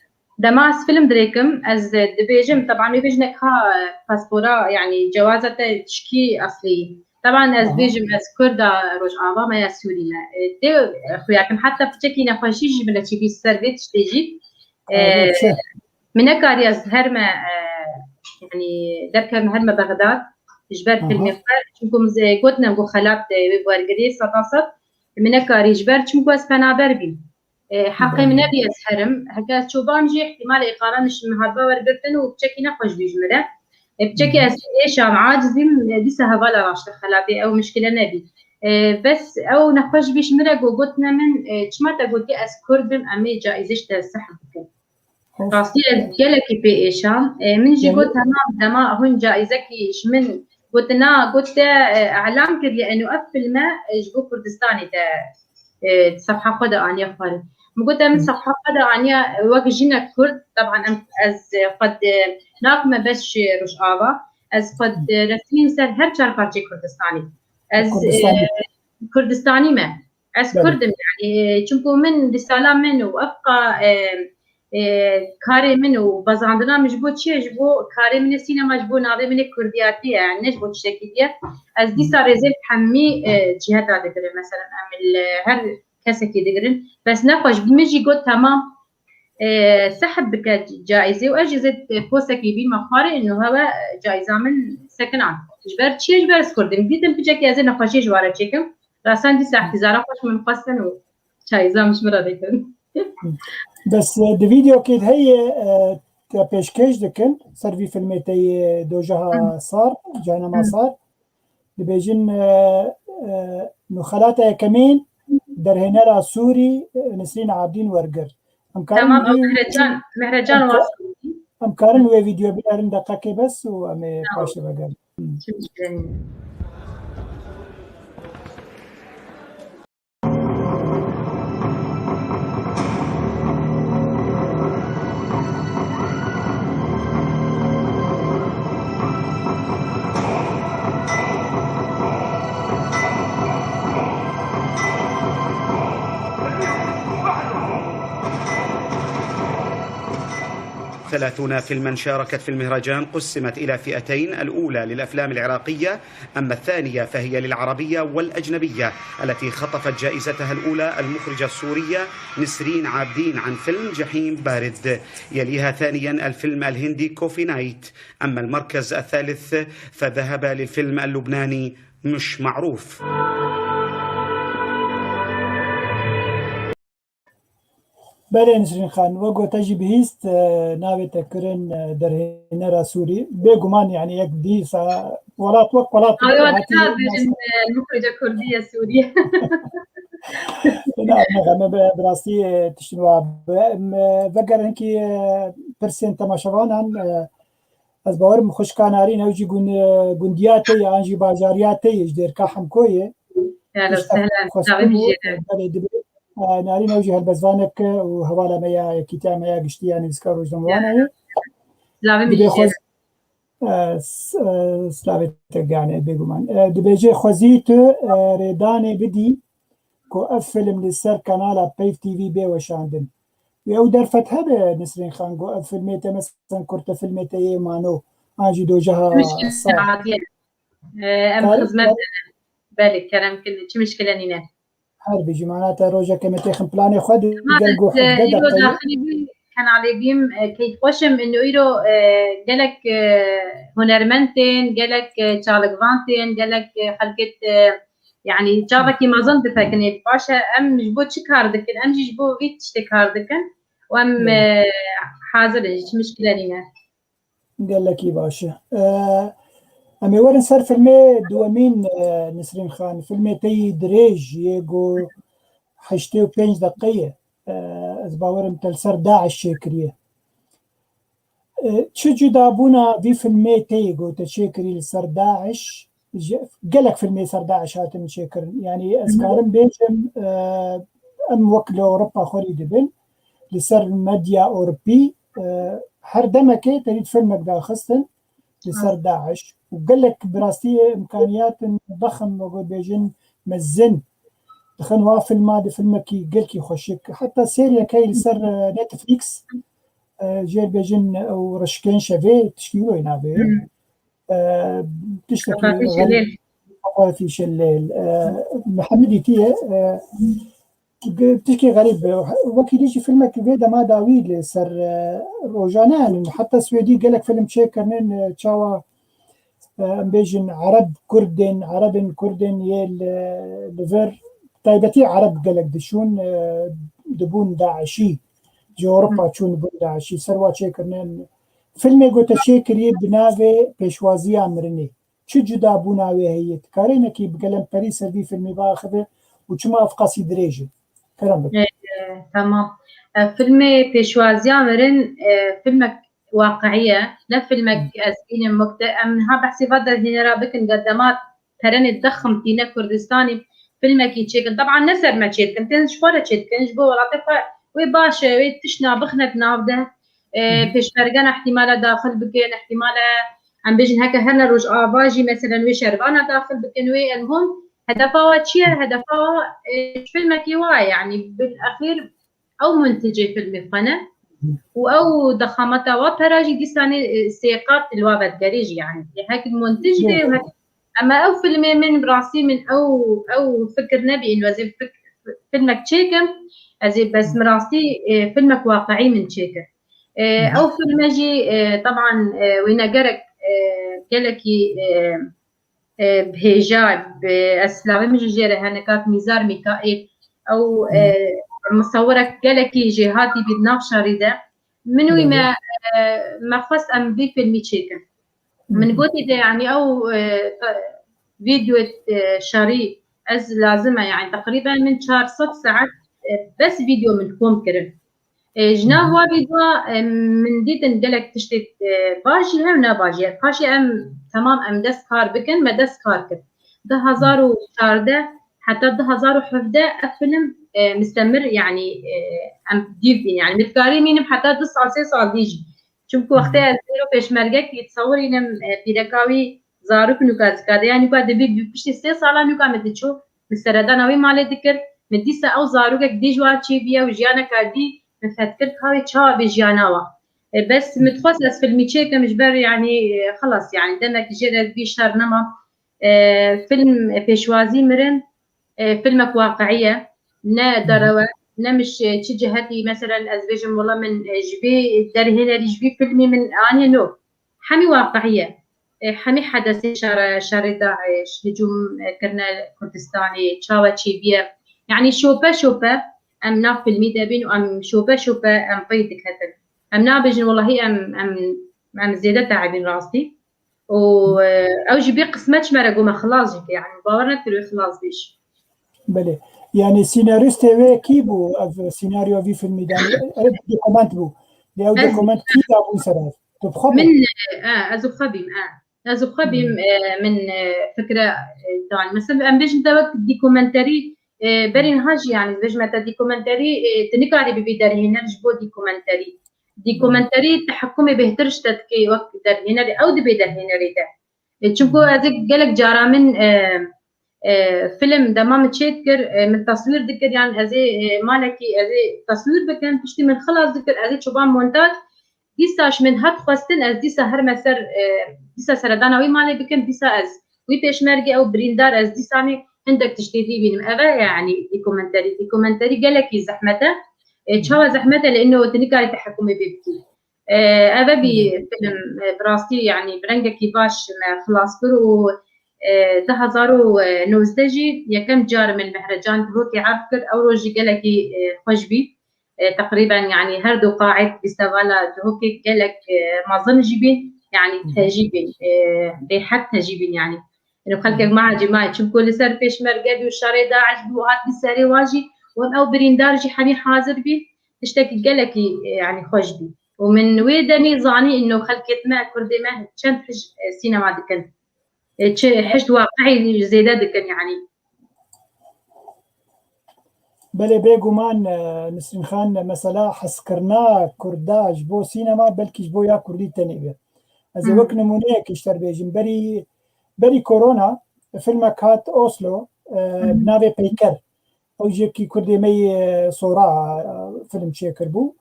Dema ez film dirêkim, ez dibêjim, teban wê bêjin ka, e, paspora, yani cewaza te tişkî eslî. Teban ez Aha. bêjim, ez Kurda Rojava me ya Sûrî me. E, tê, e, xuya kim, heta piçekî nexweşî jî bile çî bî ser vê tiştê jî. E, Aha, çi? Min nekarî ez herme, e, yani derkevim herme Bexdad, ji ber Aha. filmê xwe, çimku min zê-, gotine ku xelat, e, wê wergirî, seta sed. Min nekarî ji ber çimku ez penaber bîm. E, heqê min nebî ez herim. Heke ez çûbam jî, îhtîmalê êqara min ji min hatba wergirtin û piçekî nexweş bî ji min re. E, piçekî ez êşam, acizîm, e, dîsa hevala raşte xelatê, ew mişkile nebî. E, bes ew nexweş bî ji min re, got, gotine min, e, çima te gotiye ez Kurd bim, em ê caîzê ji te sehb bikin. Of. Rastî ez gelekî pê êşam. E, min jî Yani got, temam, dema hûn caîzekî ji min gotina, got te, e, elam kiriye, eno ev filme, e, ji bo Kurdistanê te e, di sefha xwe de aniye xwarê. Min got, em Hı. sefha xwe de aniye wek jinek Kurd, teban em, ez, e, xwe di, nakime bes ji Rojava, ez xwe di resmîm ser her çar parçeyê Kurdistanê. Ez, Kurdistanî. e, Kurdistanî me. Ez Belê. Kurd im, yani, e, çimku min di sala min û evqa, e, e, karê min û bezandina min ji bo çi ye? Ji bo karê min ê sînema, ji bo navê min ê Kurdiyatî ye, yani ne ji bo tiştekî diye. Ez dîsa rêzê li hemî, e, ciheta digirim. Mesela em li her kesekî digirin. Bes nexweş, min jî got, temam, e, sehb bike caîzê û ez jî zê postekî bînme xwarê, û hewe caîza min sekinan. Ji ber çi ye? Ji ber ez Kurd im. Dîtim piçekî ez ê nexweşiyê ji ware çêkim. Rasan dîsa îhtîzara xweş min xwestin û caîza min ji min re dikin. Bes, e, di vîdeokê de heye, e, te pêşkêş dikin ser vî filmê te yê Dojaha Hı. Sar, Cehennema Hı. Sar. Dibêjin, e, e, nû xelata yekemîn derhênera Sûrî, e, Nisrîn Abdîn wergir. Em karin Tamam, vî-, Mehrecan, Mehrecan em ka-, Wasitî. Em karin wê vîdeo binerin deqekê bes û em ê Tamam. paşê vegerin. Hı. Çi bişînin? ثلاثون فيلما شاركت في المهرجان قسمت إلى فئتين، الأولى للأفلام العراقية، أما الثانية فهي للعربية والأجنبية، التي خطفت جائزتها الأولى المخرجة السورية نسرين عابدين عن فيلم جحيم بارد، يليها ثانيا الفيلم الهندي كوفي نايت، أما المركز الثالث فذهب للفيلم اللبناني مش معروف. Belê Nisrîn Xan, wek ku te jî bihîst, e, navê te kirin, e, derhênera Sûrî. Bêguman, yanî yek dîsa welat wek welat Ayo, hatiye dikkat verin, e, Muxrece Kurdiye Sûriye. Na, ne, me bi, bi rastî, e, tiştin wa be. Em, e, vegerin ki, e, pirsên temaşevanan, e, ez bawerim xwişka Narîn ew jî gun-, e, gundiya te ye, an jî bajariya te ye, ji Dêrka Hemkoyê. Hello, Tiştek sehlen. Xwestibû, Slavê bijî. Belê, dibê, e, Narîn ew jî helbestvanek e û hevala me ya yekîtiya me ya giştî ya nivîskar rojnamevanan ye. Slavê Dibê bijî. Xwez-, e, s-, e, slavê te gane bêguman. E, dibêje xwezî tu, e, rêdanê bidî ku ev film li ser kanala Peyv T V bê weşandin. Wê ew derfet hebe Nisrîn Xan ku ev filmê te, mesela kurte filmê te yê Mano, an jî Dojeha Muşkil Sar. Saadiye. Ee, em Tarî, xizmet tarî. Belê, kerem kin, çi mişkile nîne. Her bijî, mana te rojeke me têxin planê xwe di Tamam, gel go ez, e, hevde îro deqeyê. Daxilî bîm, kanalê bîm, e, keyfxweş im, ino îro, e, gelek, e, hunermend tên, gelek, e, çalikvan tên, gelek, e, xelkê, e, yanî çavekî mezin difekinê. Baş e, em ji bo çi kar dikin? Em jî ji bo vî tiştê kar dikin û em, Belê. e, hazir in, çi mişkile nîne. Gelekî baş e. E, em ê werin ser filmê duwemîn, e, Nisrîn Xan. Filmê te yî dirêj yê ku heştê û pênc deqe ye. E, ez bawerim te li ser DAIŞ çêkiriye. E, çi cudabûna vî filmê te yê ku te çêkirî li ser DAIŞ? Ji, gelek filmê ser DAIŞ hatin çêkirin. Yanî ez Hı hı. karim bêjim, e, em wek li Ewropa xwerî dibin. Li ser medya Ewropî, e, her demekê te dît filmek daxistin li ser Rast. DAIŞ. Û gelek bi rastî imkaniyatin bexim, wek bêjin mezin. Dixin wa filma di filmekî gelkî xweşik. Heta seriyek heye li ser, e, Netflix, e, jêr bêjin ew Rişkên Şevê, tişkî wilo navê. Hı. E, tiştekî Xefafî xerîb, Şelêl. Xefafî Şelêl. E, Mihemedî tî ye, e, tişkî xerîb. Wekî dî jî filmekî vê dema dawî li ser, e, rojane, yanî heta Swêdî gelek film çêkirinin, e, çawa, e, em bêjin Ereb Kurdên, Erebên Kurdên yê li, li vir, taybetî Ereb gelek diçûn, e, dibûn DAIŞî. Ji Ewropa çûn bûn DAIŞî. Ser wa çêkirinin. Filmê ku te çêkirî bi navê Pêşwaziya Mirinê. Çi cudabûna wê heye? Dikarê nekî bi gelemperî ser vî filmê biaxive û çima ev qasî dirêj e? Kerem bike. E, e, tamam. E, filmê Pêşwaziya Mirin, e, filmek waqiî ye. Ne filmek Hı. ez bînim wekte. Em niha behsê va derhênera bikin, ge dema perenê dexim tîne Kurdistanê, filmekî çêkin. Teban ne ser me çêdikin, tên ji xwe re çêdikin, ji bo welatê xwe. Wê baş e, wê tişt nabixnet nav de. E, Hı hı. Pêşmergana ihtimale daxil bikin, ihtimale em bêjin heke her ne Rojava jî, meselen, wê şervana daxil bikin, wê elhom hedefa wa çi ye? Hedefa wa, e, filmekî wa ye, yanî bil exîr ew muntecê filmê xwe ne û ew dexameta wa pera jî dîsanê, e, sê qat li wa vedigerê jî, yanî hek muntej be û hek. Ema ew filmê min, bi rastî min ew, ew fikir nebîn, ez ê fik-, filmek çêkim, ez ê bes min rastî, e, filmek waqiî min çêkir. E, Hı hı. Ew filme jî, e, teban, e, wênegerek, e, gelekî, e, e, bi hêja, bi, ez silavê min jî jê re hene kak Mîzar Mîkaîl. Ew, Hı hı. e, misewirek gelekî jêhatî bî di nav şerî de. Min wî Belê. me, e, me xwest em vî filmî çêkin. Min Hı hı. gotî de, yanî ew, e, te-, vîdyoyê, e, şerî ez lazim e, yanî teqrîben min çar sed saet, e, bes vîdyo min kom kirin. E, ji nav Hı hı. wa vîdyoa, e, min dîtin gelek tiştê, e, baş jî hev ne baş jî. Paşê em, temam em dest kar bikin, me dest kar kir. Du hezar û çardeh heta du hezar û hevdeh ev film, e, mistemir, yanî, e, em dîv bîn. Yanî min dikarî mînim heta du sal, sê sal dî jî. Çimku wextê Hı. ez îro pêşmergek dî, tesewir înim, e, pîreka wî zarok nûka zikade. Ya nûka dibî bi piştî sê sala nûka min diçû, min seredana wê malê dikir. Min dîsa ew zarokek dî ji wa çêbûye û jiyaneka dî min feth kir ka wê çawa bê jiyana wa. E, bes min dixwest ez filmî çêkim ji ber, yanî, e, xelas, yanî demek jê re vî şer nema. E, film, e, Pêşwazî Mirin, e, filmek waqiî ye. Ne Hı hı. derew e, ne min ji çi cihetî, meselen, ez bêjim, wela min, e, ji vê derhênerî, ji vî filmî min aniye, no. Hemî waqiî ye. E, hemî hedesê şer-, şerê DAIŞ, hicûm, e, kirine Kurdistanê, çawa çêbûye. Yanî şope şope, em nav filmî de bîn û em şope şope em pey diketin. Em nabêjin welahî em, em, em zêde teebîn rastî. Û, e, ew jî bê qismet ji me re got me xilas jî kir. Yani bawer nekir wê xilas bê jî. Belê. Yani senaristê wê kî bû? Ev senaryo vî filmî de. Ev dokument bû. Lê ew dokument kî dabûn ser ev? Tu bi xwe bû? Min, e, ez û xwe bîm, e. Ez û xwe bîm, e, min, e, fikre, e, dan. Mesela em bêjin te wek dokumenterî, e, berî niha jî, yani, bêjim te dokumenterî, e, tu nikarî bibî derhêner ji bo dokumenterî. Dokumenterî tehekumê bêhtir ji te dike wek derhênerê, ew dibê derhênerê te. E, çimku ez ê gelek cara min, e, e, film dema min çêdikir, e, min teswîr dikir, yan ez ê, e, malekî ez ê teswîr bikim, piştî min xilas dikir, ez ê çûbam montaj, dîsa ji min hat xwestin, ez dîsa herme ser, e, dîsa seredana wî malê bikim, dîsa ez wî pêşmerge ew birîndar, ez dîsanê hindek tiştê dî bînim. Ev e, yani, dokumenterî. Dokumenterî gelekî zehmet e. E, çawa zehmet e? Lê ino tu nikarî tehekumê pê bikî. E, ev e bî film, e, bi rastî, yani, bi rengekî baş me xilas kir û, e, du hezar û nozdeh jî yekem car min Mehrecan Duhokê erd kir. Ew roj jî gelekî, e, xweş bî. E, teqrîben, yani, her du qaet festîvala Duhokê gelek, e, mezin jî bîn, yani, tejî bîn, e, bêhed tejî bîn, yani. Ino xelkek me ecî mayê, çimku li ser pêşmerge bû, şerê DAIŞ bû, hat li serê wa jî, wan ew birîndar jî hemî hazir bî, tiştekî gelekî, e, yani xweş bî. Û min wê demê zanî, ino xelkêt me, kurdê me çend hij, e, sînema dikin. E, çi hişt waqiî zêde dikin, yani. Belê, bêguman, e, Nisrîn Xan, mesela hezkirina kurda ji bo sînema belkî ji bo ya kurdî tenê be. Ez ê wek nimûneyekî ji te re bêjim. Berî, berî korona filmek hat Oslo, e, bi navê Peyker. Ew jî yekî kurdê me yê, e, Sora, e, film çêkiribû.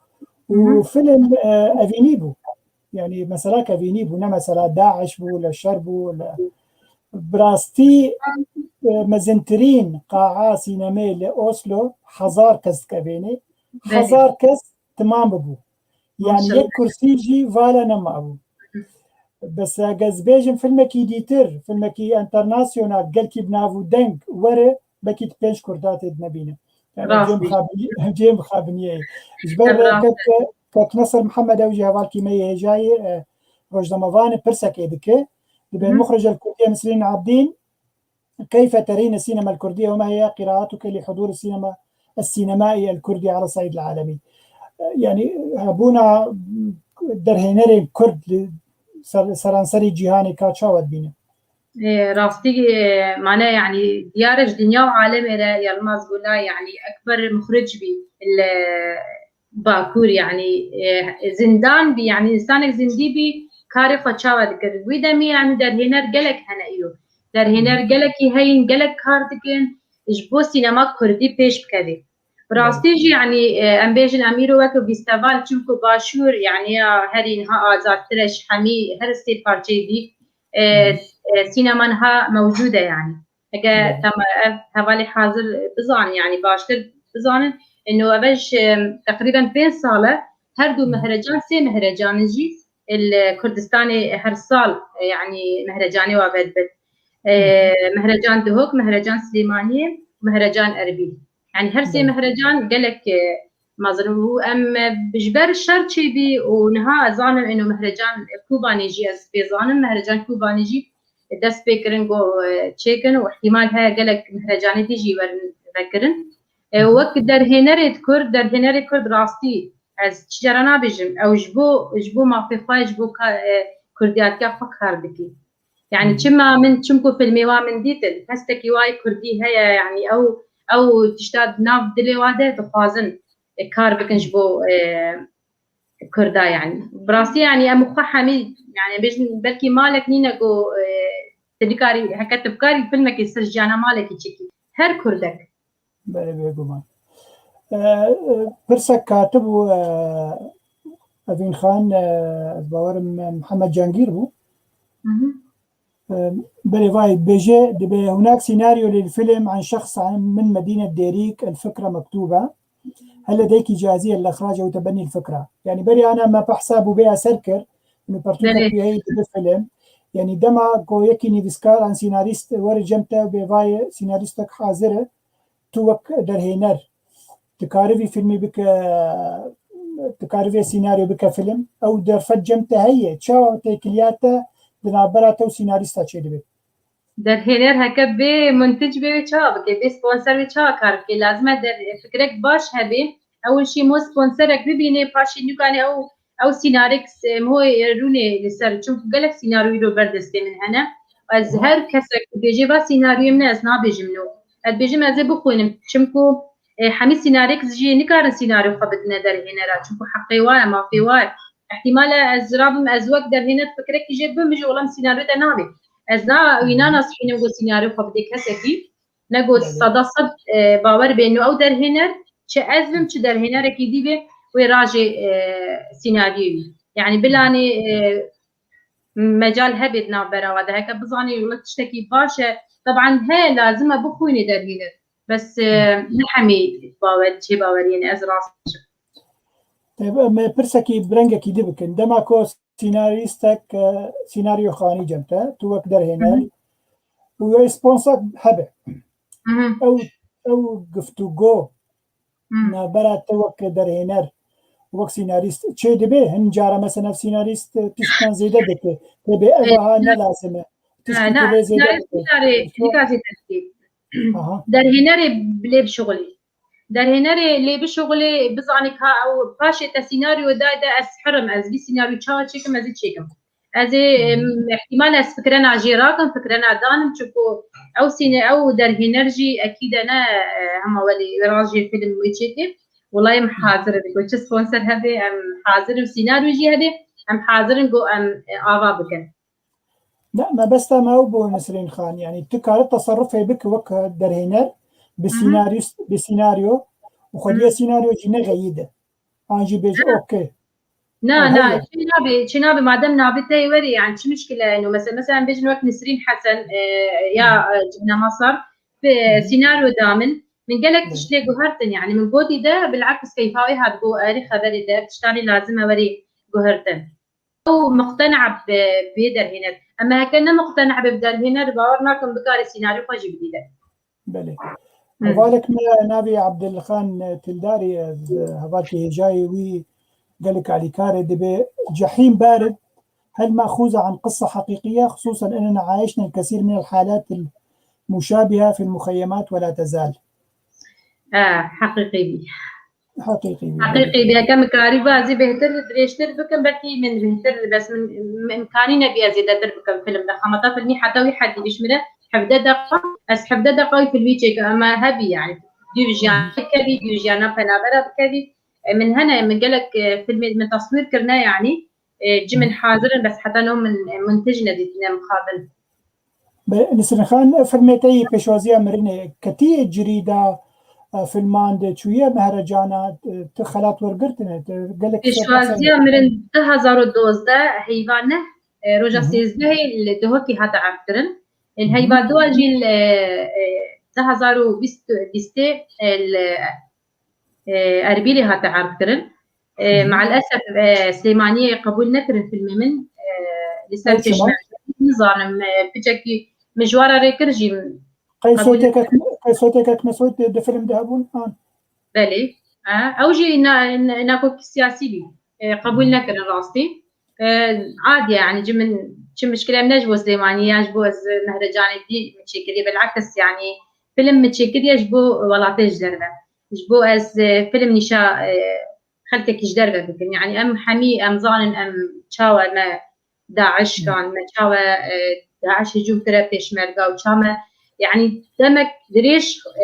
Û film, e, evînî bû. Yani mesela evînî bû, ne mesela DAIŞ bû, leşer bû, le-, bi rastî, e, mezintirîn qaa sînemê li Oslo hezar kes dikevêne. Belê. Hezar kes timam bibû. Yani maşallah. Yek kursî jî vala nemabû. Bes eger ez bêjim filmekî dîtir, filmekî enternasyonal, gelkî bi nav û deng were, belkî tu pênc kurda tê de nebîne. Yani cem xabinî-, cem xabiniyê. Ji ber kek, kek Nasir Mihemed ew jî hevalkî me yê hêjayê, e, rojnamevan e, pirsekê dike. Dibe muxrij el Kurdiye Nisrîn Abdîn, keyfe terîne sînema el Kurdiye ve me hiye qiraatuke li hudûr sînema, el sînemai el Kurdî ala saîd el alemî. Yani hebûna derhênerên Kurd li ser-, seranserî cîhanê ka çawa dibîne? E, rastî, e, mane, yani, diyar e ji dinya û alemê re Yilmaz Gulay, yani, ekber muxric bî li Bakur, yani, e, zindan bî, yani, insanek zindî bî, karê xwe çawa dikir. Wî demî, yani, derhêner gelek hene îro. Derhêner gelekî heyîn, gelek kar dikin, ji bo sînema kurdî pêş bikevê. Bi rastî jî, yani, e, em bêjin, em îro weke festîval, çimku Başûr, yani, ya herî niha azadtir e ji hemî her sê parçeyê dî, e, e, sînema niha mewcûd e, yani. Heke, evet, tema ev hevalê hazir bizan, yani, baştir bizanin. Ino ev ji, e, teqrîben pênc sal e, her du mehrecan, sê mehrecan jî li Kurdistanê her sal, e, yani, mehrecanê wa vedibin. E, Mehrecan Duhok, Mehrecan Silêmaniyê, Mehrecan Erbîl. Yani her sê mehrecan gelek, e, mezin û em, e, ji ber şer çêbî û niha ez zanim êno mehrecan Kobanê jî ez pê zanim, mehrecan Kobanê jî dest pê kirin ku, e, çêkin û ihtimal heye gelek mehrecanê dî jî werin vekirin. E, wek derhênerê Kurd, derhênerê Kurd rastî ez çi cara nabêjim, ew ji bo, ji bo mafê xwe, ji bo ka-, e, kurdiyatiya xwe kar dikî. Yani çima min, çimku filmê wa min dîtin, hestekî wa yê kurdî heye, yani ew, ew tişta di nav dilê wa de dixwazin, e, kar bikin ji bo, e, kurda, yani. Bi rastî, yani, em xwe hemî, yani, bêjin, belkî malek nîne ku, e, tu nikarî, heke tu bikarî filmekî ser jiyana malekî çêkî. Her kurdek. Belê, bêguman. E, e, pirsek katibû, e, Evîn Xan, e, ez bawerim, e, Mihemed Cangîr bû. Hı hı. E, belê, vay, dibêje, dibe hunak senaryo lil film an şexs an min Medîne Dêrîk, el fikre mektûbe. Hel ledeyki cazî el ixrac ew tebennî el fikre. Yani berî ana me behsa bû bê eser kir, û pertûkek wî heye dibe film. Yani dema ku yekî nivîskar an senarîst were cem te û bê vayê senarîstek hazir e, tu wek derhêner, Dikarî vî filmî bike, dikarî vê sînaryo bike film? Ew derfet cem te heye? Çawa têkiliya te di navbera te û sînarîsta çêdibe? Derhêner heke bê muntic bê, wê çawa bike? Bê sponsor wê çawa kar bike? Lazim e der fikrek baş hebe. Ew şî mo sponsorek bibîne, paşê nûkanê ew, ew sînarek s-, mo rûnê li ser. Çimku gelek sînaryo îro ber destê min hene. Ez her kesek ku bêjê va sînaryoyê min e, ez nabêjim no. Ez dibêjim ez ê bixwînim. Çimku, e, hemî sînarek jî nikarin sînaryo xwe bidine derhênera. Çimku heqê wa ye, mafê wa ye. Îhtîmal e ez rabim, ez wek derhêner fikrekî jê bim, ji wela min sînaryo te nabê. Ez na wî nanas xwînim ku sînaryo xwe bidê kesekî. Ne ku Belê. seda sed, e, bawer bê, no ew derhêner, çi ez bim, çi derhênerekî dî bê, wê rajê, e, sînaryoyê wî. Yanî bilanê, e, mecal hebe di navbera we de. Heke bizanê wila tiştekî baş e, teban heye, lazim e bixwînê derhêner. Bes, e, ne hemî bawer, cihê baweriyê ne, ez rast dibêjim. Tabii, em pirsekî bi rengekî din bikin. Dema ku sînarîstek, e, sînaryo xanî cem te, tu wek derhêner, Hı hı. û wê sponsor hebe. Hı hı. Ew, ew giftûgo Hı. navbera te wek derhêner, wek sînarîst çê dibe? Hin cara mesela sînarîst, e, tiştan zêde dike. Tê bê ev E, aha ne na-, lazim e. Tiştî na-, tê vê zêde sînarîst dike. Nikarê, Şu- nikarê zêde dike. Aha. Derhênerê lê bişuxulî. Derhênerê lê bişuxulê, bizanî ka ew paşê te sînaryo dayde, ez hir im, ez vî sînaryo çawa çêkim, ez ê çêkim. Ez ê, Hı hı. em, îhtîmal ez fikrena jê rakim, fikrena danim, çimku ew sîne-, ew derhêner jî ekîd e ne, e, hema welê wê rajê fîlm wê çêkê. Wela em Hı. hazir in. Ku çi sponsor hebe, em hazir in, sînaryo jî hebe, em hazir in ku em, e, ava bikin. Ne, mebesta me ew bû Nisrîn Xan, yanî tu kare teserrufê bike wek derhêner, bi Hı hı. sînaryo, bi sînaryo û xwediyê Hı hı. sînaryo jî nexeyîde. An jî bêje, Ha. okey. Na, Aha, na, ya. çi nabe, çi nabe, madem navê te yê werê, yani çi mişkile ye? Mesela, mesela em bêjin wek Nisrîn Hesen, e, ya, Hı. e, Cihna Masar, bi Hı hı. sînaryo da min, min gelek Hı. tişt lê guhertin, yani min gotî de, bilakis keyfa wê hat, got, erê xeberê de, tiştanê lazim e werê guhertin. Ew muqtena bi, bi derhêner. Ema heke ne muqtena bi derhêner, bawer nakim bikare sînaryo xwe jî bidî de. Belê. Hı. Hevalek me navê Abdilxan Tildarî, ez hevalkê hêjayê wî gelek alîkar e, dibe Cehîm Barid, هل مأخوذة عن قصة حقيقية، خصوصًا أننا عايشنا الكثير من الحالات المشابهة في المخيمات ولا تزال. E, heqîqî bî. Heqîqî bî. Heqîqî bî. Heke min karî bazî bêhtir, dirêjtir bikim, belkî min bêhtir, bes min, min imkanî nebî ez zêdetir bikim film de. Xemata filmî heta wî heddî bişmire hevdeh deqa, ez hevdeh deqa wî filmî çêkim, ema hebî yani. Dû jiyana kevî, dû jiyana penabera bikevî. E, min hene, min gelek, e, filmê min teswîr kirine yani. E, cî min hazir in, bes heta no min, e, montaj nedîtine mixabin. Be, Nisrîn Xan, filmê te yî Pêşwaziya Mirinê ketiye cirîda, e, filman de çûye mehrecana, e, tu xelat wergirtine, tu gelek ser Pêşwaziya Mirin du hazar û dozdeh heyva neh, e, roja Hı hı. sêzdehê li Duhokê hate erdkirin. Li Hı hı. heyva dua jî li, e, du hazar û bîst, bîstê, e, li, e, Erbîlê hate erdkirin. E, Hı hı. Me'el esef, e, Silêmaniyê qebûl nekirin filmê min, e, li ser Ew çima? pêşmerge. Nizanim, e, piçekî min ji wan re rê kir jî Qeys qebûl Sotekek, nekirin. Qeys Sotekek Mesûd di, di film de hebûn, an? Belê. E, ew jî na-, na-, nakokî siyasî bî. E, qebûl Hı. nekirin rastî. E, adî ye, yani, ji min çi mişkile min ne ji bo Silêmaniyê ya ji bo ez mehrecanê dî min çêkiriye. Belakis, yani, film min çêkiriye ji bo welatê ji derve. Ji bo ez, e, film nîşa, e, xelkekî ji derve bikim. Yani em hemî em zanin em çawa me DAIŞ kan, me çawa, e, DAIŞ hicûm kire pêşmerga û çawa me, yani demek dirêj, e,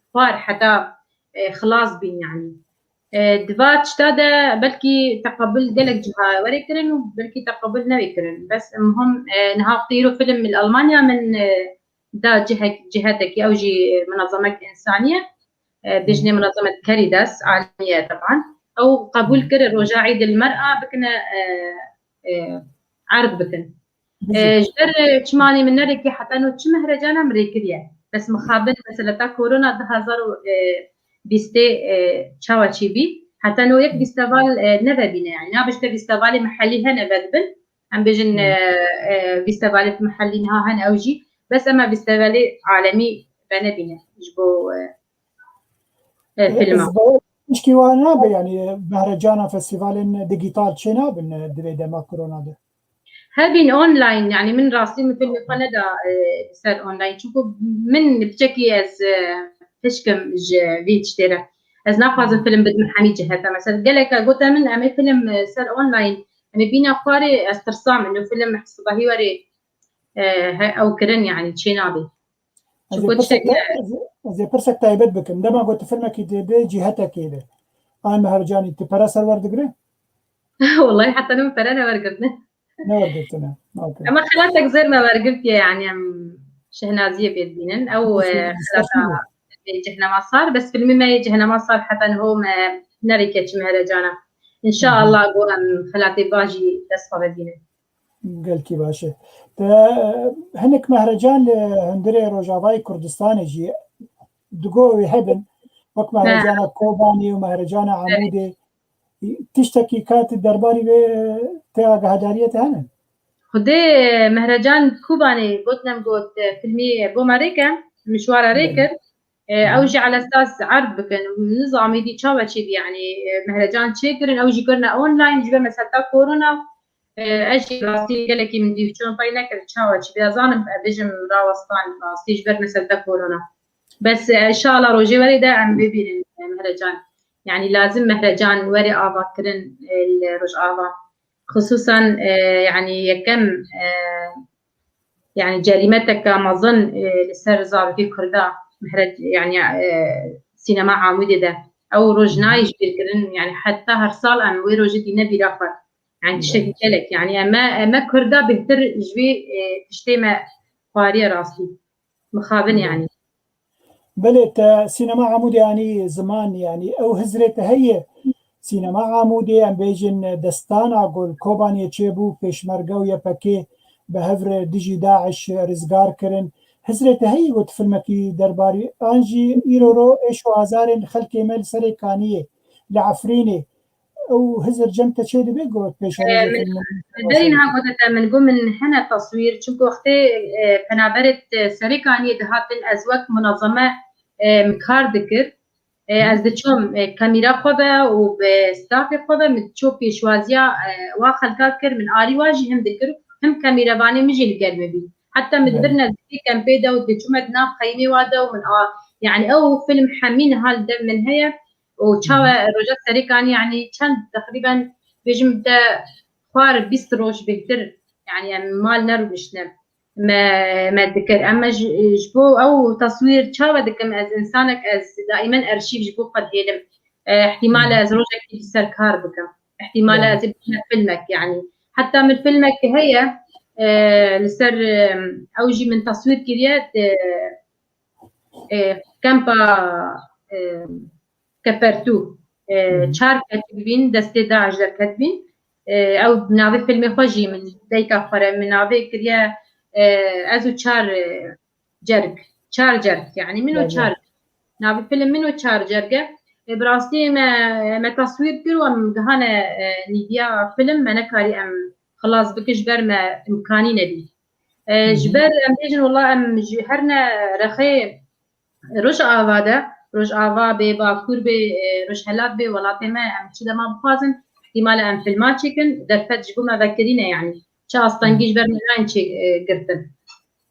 xwar heta, e, xilas bîn yani. E, di va tişta de belkî teqebul gelek ciha were kirin û belkî teqebul newê kirin. Bes muhim, e, niha wextê îro film li Almanya min, e, da cihek-, cihetekî, ew jî munezemek însanî ye. E, Hı. dijnê munezemet Caritas, alemî ye teban. Ew qebûl Hı. kir roja Îd el Mer'a bikine, e, e, erd bikin. Bijî. E, ji ber çimanê min nerêkî heta no çi mehrecana min rê kiriye. Bes mixabin mesela ta korona du hazar û bîstê, e, çawa çêbî, heta no yek fîsteval, e, nevebîne yani. Nabişte fîstevalê mehellî hene vedibin. Em bêjin, Hmm. e, e, fîstevalê mehellî niha hene ew jî. Bes ema fîstevalê alemî venebîne ji bo, e, e, filma. Tişkî wa nabe, yani mehrecana festîvalên digital çê nabin, e, di vê dema korona de. Hebîn online, yani min rastî min filmê xwe neda, e, ser online. Çunku min piçekî ez, e, pişkim ji vî tiştê re. Ez naxwazim film bidim hemî cihete. Mesela gelek gote min em ê film, e, ser online, em ê bîne xwarê, ez tirsam ino film sibahî werê, e, he, ew kirin, yani çê nabê. Ez ê pirsek, ez ê pirsek taybet bikim. Dema ku tu filmekî dê bê cîhetekê de, ay Mehercanî, tu pere ser werdigire? Wallahi heta ne pere ne wergirtine. Ne wergirtine. Okay. Ama xelatek zêr me wergirtiye, yani em şehnaziyê pê dibînin. Ew, e, xelata Cehnema Sar, bes filmê me yê Cehnema Sar heta niho me nerêke çi Mehercana. İnşallah ku em xelatê baş jî dest xwe vedînin. Gelkî baş e. Te, hinek mehrecan li hundirê Rojavayê Kurdistanê jî digo wê hebin, wek mehrecana Kobanê û mehrecana Amûdê. Tiştekî ka tu derbarî vê te agahedariyê te hene? Xwedê mehrecan Kobanê gotin em got, e, filmî bo me rê ke, mişwara rê kir. E, ew jî elesas erd bikin. Nizamî dî çawa çêbî, yani, e, mehrecan çêkirin, ew jî kirine online, ji ber meselta korona. E, ez jî rastî gelekî min dî çon tay nekir, çawa çi bê zanim, e, bijim rawestan rastî ji ber meselta korona. Bes, e, inşallah rojê werê de em bibînin, e, mehrecan. Yani lazim mehrecan were ava kirin, e, li Rojava. Xisûsan, e, yani yekem, e, yani cerîmeteke mezin, e, li ser zarokê Kurda, mehre-, yani, e, sînema Amûdê de. Ew roj nayê ji bîr kirin, yani heta her sal em wê rojê dîne bîra xwe. Yani tiştekî gelek. Yani em, em Kurda bêhtir ji vê, e, tiştê me xwariye rastî. Mixabin yani. Belê te sînema Amûdê anî ziman, yani ew hizrê te heye. Sînema Amûdê, em bêjin destana ku li Kobaniyê çêbû, pêşmerge û Y P G bi hev re dijî DAIŞ rizgar kirin. Hizrê te heye got filmekî derbarî an jî îro ro êş û azarên xelkê me li Serê Kaniyê, li Efrînê, ew hizir cem te çê dibe got pêşerojê filmê? Berî niha gote te min got min hene taswîr, çunku wextê, e, penaberê, e, Serê Kaniyê dihatin, ez wek munezeme, e, min kar dikir. E, ez diçûm, e, kamîra xwe ve û bi stafê xwe ve min diçû pêşwaziya, e, wa xelka kir, min alî wa jî him dikir, him kamîrevanê min jî li gel min bî. Heta min dibirine di kempê de û diçûme di nav xeymê wa de û min a, yani ew film hemî niha li dev min heye. û çawa roja Serê Kaniyê, yani çend teqrîben bêjim te xwar bîst roj bêhtir, yani em mal nerûniştine me, me dikir. Em me ji, ji bo ew taswîr çawa dikim, ez insanek, ez daîmen erşîv ji bo xwe dihêlim. E, ihtimal e ez rojekî li ser kar bikim. İhtimal e ez ê bibînim filmek, yani. Heta min filmek heye, e, li ser, e, ew jî min taswîr kiriye, e, e, kempa, e, Kepertû, e, çar ketibîn destê DAIŞ derketibîn. E, ew navê filmê xwe jî min dayika xwe re min navê kiriye, e, ez û çar, e, cerg, çar cerg, yani min û çar. Navê film min û çar cerg e. E, bi rastî me, me taswîr kir û em gihane, e, nîviya film, me nekarî em xilas bikin ji ber me imkanî nebî. E, ji ber em bêjin wela em ji her ne rexê Rojava de, Rojava bê, Bakur bê, e, Rojhelat bê, welatê me em çi dema bixwazin, ihtimal e em filma çêkin, derfet ji bo me vekirî ne yani. Çi astengî ji ber me nayên çê, e, girtin.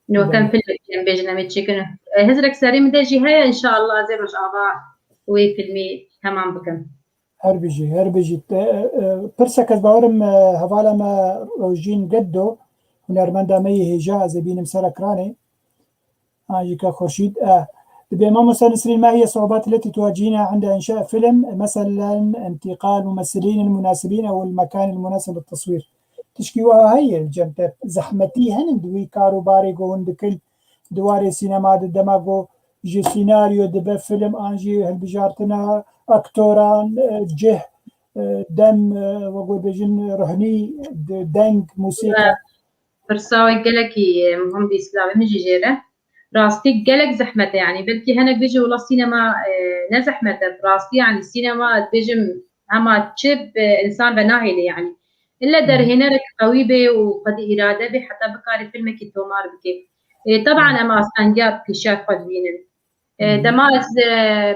Ino kem filmek em bêjin em ê çêkin. E, hizrek serê min de jî heye, inşallah ez ê Rojava wê filmî temam bikim. Her bijî, her bijî. Te, e, pirsek ez bawerim, e, hevala me Rojîn Geddo, hunermenda me yê hêja, ez ê bînim ser ekranê. An jî ke Xurşîd, e, dibê mamoste Nisrîn, ما هي الصعوبات التي تواجهينها عند إنشاء فيلم، مثلًا انتقاء الممثلين المناسبين أو المكان المناسب للتصوير؟ Tişkî wiha heye li cem te? Zehmetî henin di wî kar û barê ku hûn dikin di warê sînema de, dema ku ji sînaryo dibe film an jî hilbijartina aktoran, e, cih, e, dem, e, wek wê bêjin ruhnî, de-, deng, musîka. Pirsa we gelekî, e, muhim bî, silavê min jî jê re. Rastî gelek zehmet e, yani belkî hinek bêjin wela sînema, e, ne zehmet e. Rastî yani sînema, ez bêjim hema çi bi insan ve nahêle yani. Îlle derhênerek qewî bê û xwedî îrade bê heta bikarî filmekî tomar bikê. E, teban em astengiya pêşiya xwe dibînin. E, dema ez, e,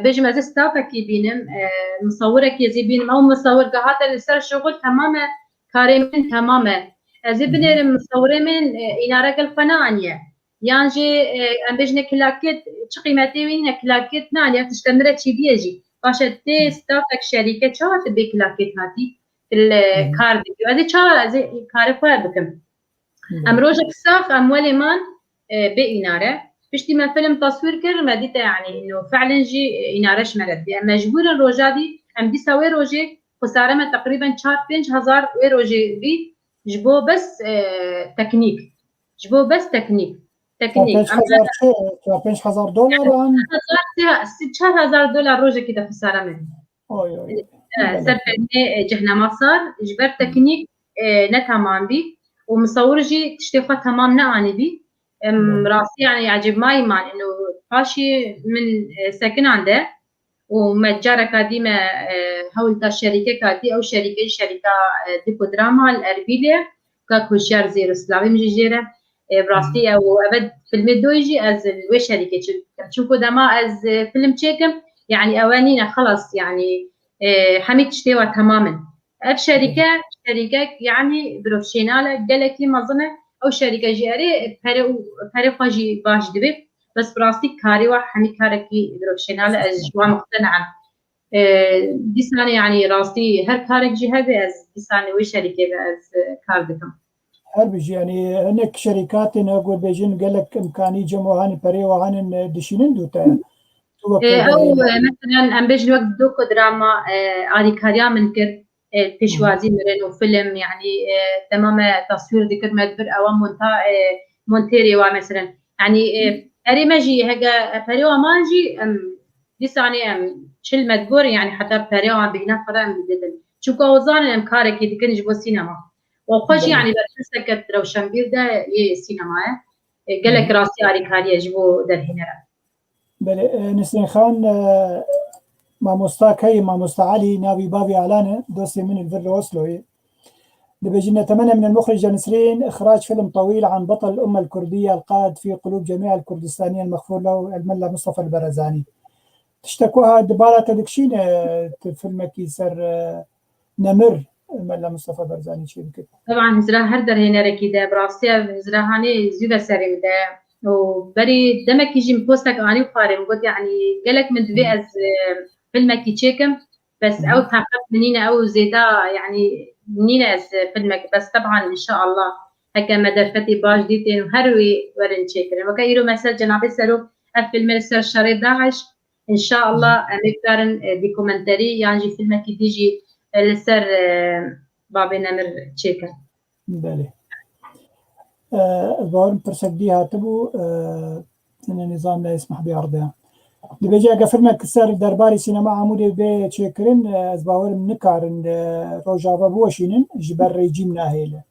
bêjim ez ê stafekî bînim, e, misawirekî ez ê bînim. Ew misawir ke hate li ser şixul temam e, karê min temam e. Ez ê binêrim misawirê min, e, înare gel xwe neaniye. Yan jî, e, em bêjine kilakit, çi qîmetê wî ne, kilakit neaniye, tişte min re çêdiye jî. Baş e, tê stafek şerîke çawa tu bê kilakit hatî? Li kar dikî. Ez ê çawa, ez ê karê xwe bikim. Em rojek sax, em welê man, e, bê înare. Piştî me film taswîr kir, me dîte, yanî, ino fi'len jî, e, înare ji me re dibê. Em mecbûr in roja dî, em dîsa wê rojê xisare me teqrîben çar pênc hezar wê rojê bî ji bo bes, e, teknîk. Ji bo bes teknîk. Teknîk. Çar pênc hezar çi, çar pênc hezar dolar an? Çar hezar, çar hezar dolar rojekî de xisare me bî. Oy, oy. E, ser filmê, e, Cehnema Sar, ji ber teknîk, e, ne temam bî û misawir jî tiştê xwe temam neanîbî. Em, rastî, yanî, ecêb mayî man. Ino paşî min, e, sekinande û me careka dî me, e, hewl da şerîkeka dî, ew şerîke jî şerîka, e, Dîko Drama li Erbîlê, ka Koçyar Zêro, silavê min jî jê re. E, bi rastî ew, ev e filmê doyê jî ez li wê şerîkê çi bikim. Çimku dema ez, e, film çêkim, yanî ew e nîne, xelas, yanî, e, hemî tiştê wa temam in. Ev şerîke, şerîkek, yanî, profesyonel e, gelekî mezin e. Ew şerîke jî erê pere û, perê xwe jî baş dibê. Bes bi rastî karê wa hemî karekî profesyonel e, ez ji wan muqtena im. E, dîsanê, yanî, rastî her karek jî hebe, ez dîsanê wê şerîkê ve ez, e, kar dikim. Her bijî, yanî, hinek şerîkatên, e, got bêjin, gelek imkanî cem wihanê, perê wihanin, e, dişînin dû te. Tu wek E, ew, e, meselen, em bêjin wek Dîko Drama, e, alîkariya min kir, e, pêşwazî mirin û film, yanî, e, dema me taswîr dikir, me dibir ewa monta-, e, montêrê wa, meselen. Yanî, e, perê me jî, hege, e, perê wa man jî, em, dîsanê em çil me dibor, yanî heta perê wan bêhna xwe re em didin. Çunku ew zanin em karekî dikin ji bo sînema. Û xwe jî, yanî, berpirseke rewşenbîr de yê sînema ye. E, gelek rastî alîkarî ye ji bo derhênere. Belê, e, Nisrîn Xan, e, mamosta keyê, mamosta Elî, navî bavê Alan e, dostê min li vir li Osloyê. Dibêjin: نتمنى من المخرج نسرين إخراج فيلم طويل عن بطل الأمة الكردية القائد في قلوب جميع الكردستانيين المغفور له الملا مصطفى البرزاني. Tiştek wiha di bala te dikişîne, tu filmekî ser, e, Nemir, Mela Mustafa Barzanî çê bikir. Teban hizra her derhênerekî de, bi rastî ev hizra hanê zû ve serê min de. Û berî demekî jî min postek anî xwarê, min got, yanî, gelek min divê ez, e, filmekî çêkim, bes ew taqet min nîne, ew zêda, yanî, nîne ez, e, filmek, bes teban, înşaallah, heke me derfetê baş dîtên û her wê werin çêkirin. Weke îro, mesela, Cenabê Serok ev filmê li ser şerê DAIŞ, Înşaallah em ê bikarin, e, dokumenterî yan jî filmekî dî jî, e, li ser, e, Babê Nemir çêkin. Belê. E, ez bawerim pirsek dî hatibû, e, ne nizam la yesmeh bi ardiha. Dibêje, eger filmek ser derbarê sînema Amûdê bê çêkirin, e, ez bawerim nikarin, e, Rojava biweşînin, ji ber rejîm nahêle.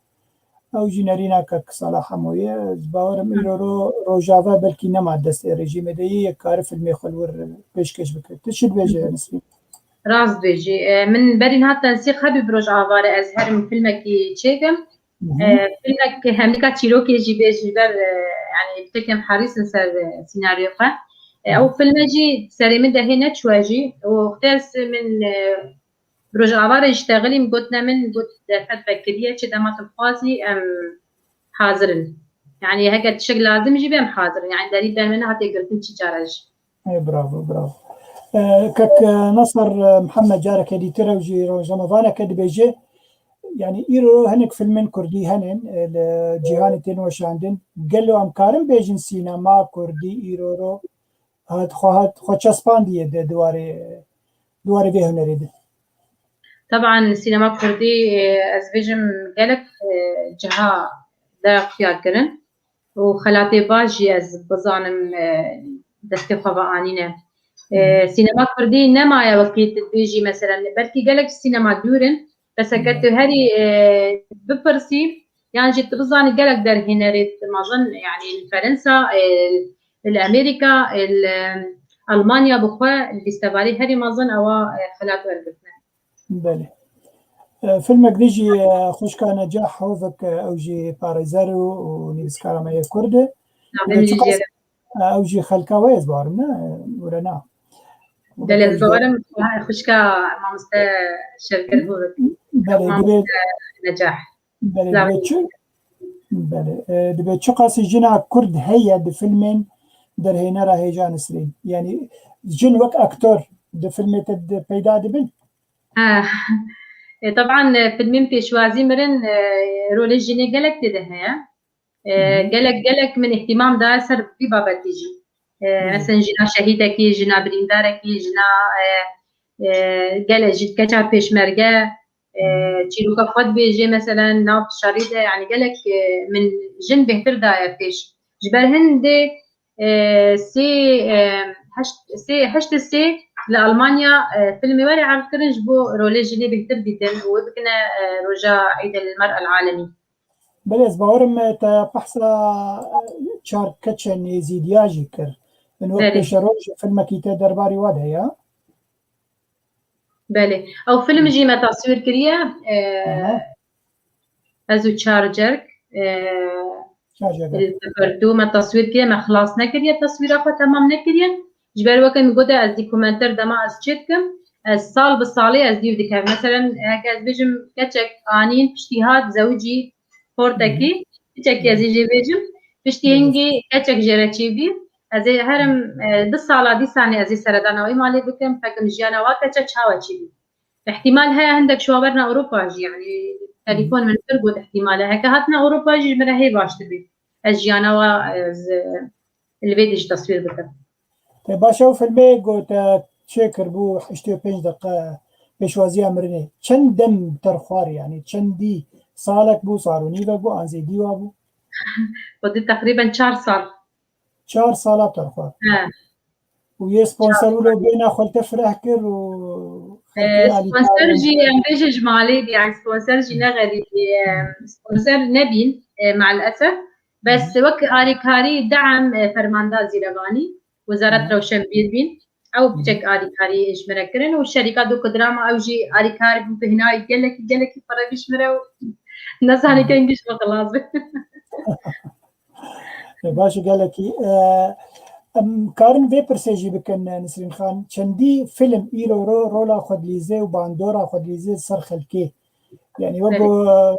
Ew jî nerîna kek Sala Hemo ye. Ez bawerim îro ro Rojava belkî nema destê rejîmê de yê, yek kare filmê xwe li wir pêşkêş bike. Tu çi dibêje, Nesrîn? Rast dibêjî. E, min berî niha tensîq hebî bi Rojava re ez herim filmekî çêkim. E, filmek hemlîka çîrokê jî bê ji ber, e, yanî, bi tekem herîs in ser, e, sînaryoyê xwe. E, ew filme jî serê min de hê neçûye jî. Û wextê ez min, e, Bi Rojava re jî ştexilîm, gotine min, got, derfet vekiriye, çi dema tu bixwazî, em hazir in. Yanî heke tiştek lazim jî be, em hazir in. Yanî derî ber me nehatiye girtin çi cara jî. Ê, bravo, bravo. E, kek, e, Nasir, e, Mihemed careke dîtir ew jî rojnamevaneke dibêje, yanî îro hinek filmên kurdî hene, e, li cîhanê tên weşandin. Gelo em karin bêjin sînema kurdî îro ro hat, xwe hat, xwe çespandiye di, di warê, di warê vê hunerê de? Teban sînema kurdî, e, ez bêjim gelek, e, ciha de xuya kirin û xelatê baş jî ez bizanim, e, destê xwe ve anîne. E, sînema kurdî nemaye wekî tu dibêjî, meselen, belkî gelek sînema dûr in, bes heke tu herî, e, bipirsî, yan jî tu bizanî gelek derhênerê mezin, yanî li Ferensa, e, li Amerîka, li Almanya bi xwe li fîstevalê herî mezin ewa, e, xelat wergirtine. Belê. E, filmek din jî, e, xwişka Necah Hovik, e, ew jî parêzer û, û nivîskara me yê Kurd e. Navê min jî çiqas, jê re. Ew jî xelka we ez barim ne? Were na. Belê, ez bawerim xwişka mamoste Şevger Hûr. Belê, mamoste Necah. Belê, dibe çi? Belê. E, dibe çiqasî jina Kurd heye di filmên derhênera hêja Nisrîn? Yani jin wek aktor di filmê te de peyda dibin? Ha. E, teban, e, filmên pêşwazî mirin, e, rolê jinê gelek tê de heye. E, gelek, gelek min îhtîmam daye ser vî babetî jî. E, mesela jina şehîdekî, jina birîndarekî, jina, e, e, gele jî keça pêşmerge, e, çîroka xwe dibêje, meselen nav şerî de, yani gelek, e, min jin bêhtir daye pêş. Ji ber hindê, e, sê, e, heşt, sê, heşt sê li Almanya, e, filmê were erd kirin ji bo rolê jinê bêhtir dîtin û wê bikine, e, roja Eid el Mer'a el Alemî. Belê, ez bawerim, e, te behsa, e, çar keçên êzîdiya jî kir. Min wek Belê. Pêşeroj filmekî te derbarî wa de heye? Belê. Ew film jî me taswîr kiriye. E, Aha. Ez û çar cerg, e, Çar cerg. Li Tebertû me taswîr kiriye, me xilas nekiriye, taswîra xwe temam nekiriye. Ji ber weke min gote ez dîkumenter dema ez çêdikim, ez sal bi salê ez dîv dikem. Meselen, heke ez bêjim keçek anîn piştî hat zewicî portekî, piçekî ez ê jê bêjim, piştî hingî keçek jê re çêbî. Ez ê herim, e, du sala dîsanê ez ê seredana wê malê bikim, fekim jiyana wa keça çawa çêbî. Îhtîmal heye hindek ji wan werine Ewropa jî, yanî telefon min kir got îhtîmal e. Heke hatine Ewropa jî ji min re hê baş dibî. Ez jiyana wa, ez, e, li vê dî jî teswîr bikim. Te baş ew filmê got, e, çêkiribû heştê û pênc deqe pêşwaziya mirinê. Çend dem ter xwar, yanî çendî salek bû, sal û nîvek bû, an zêdî wa bû? Xwedî teqrîben çar sal. Çar sala ter xwar. He. Û yê sponsor wilo bêhna xwe li te fireh kir û Ee, xelkê alîkar sponsor jî em bêjin ji malê bî, yani sponsor jî ne xerîbî. Ee, sponsor nebîn, e, maalesef. Bes wek alîkarî de'm, e, fermanda Zîrevanî, Wezaret Rewşenbîr bîn. Ew piçek alîkarî ji min re kirin û şerîka Dok Drama ew jî alîkar bû, bêhna gelekî, gelekî fireh ji min re û nezanî kengî ji min xilas bî. E, baş e gelekî. E, em karin vê pirsê jî bikin, e, Nisrîn Xan. Çendî film îro ro-, rola xwe dilîze û bandora xwe dilîze ser xelkê. Yani wek Belê. Ku, e,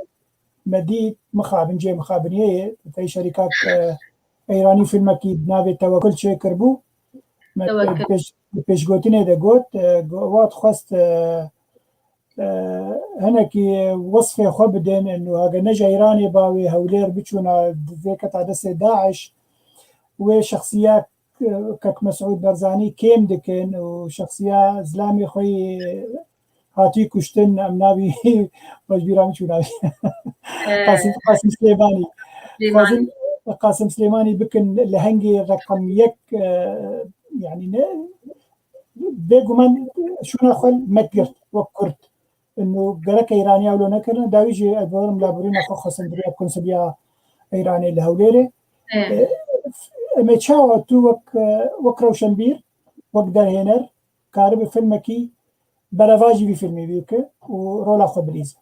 me dî mixabin, cê mixabiniyê ye, pey şerîkat, e, Eyranî filmekî bi navê Tewekul çêkiribû. Me Tewekul. Pêş-, pêşgotinê de got, e, go-, wat xwest, e, e, hinekî wesfê xwe bidin, û hege ne ji Îranê ba wê Hewlêr biçûna vê keta destê DAIŞ, wê şexsiya, e, Kek Mesûd Barzanî kêm dikin û şexsiya zilamê xwe yê hatî kuştin, em navî xwe ji bîra min çû navî. E, Qasim, Qasim Silêmanî. Silêmanî. Xwazin Qasim Silêmanî bikin lehengê reqem yek, e, yani ne, bêguman şûna xwe met girt wek Kurd. Û gerek Îranî ewlo nekirine, dawî jî ez bawerim laborîna xwe xwestin diriya konsuliya Îranê li Hewlêrê. Evet. E, em ê çawa tu wek, e, wek rewşenbîr, wek derhêner, karibi filmekî berevajî vî filmî bike û rola xwe bilîze?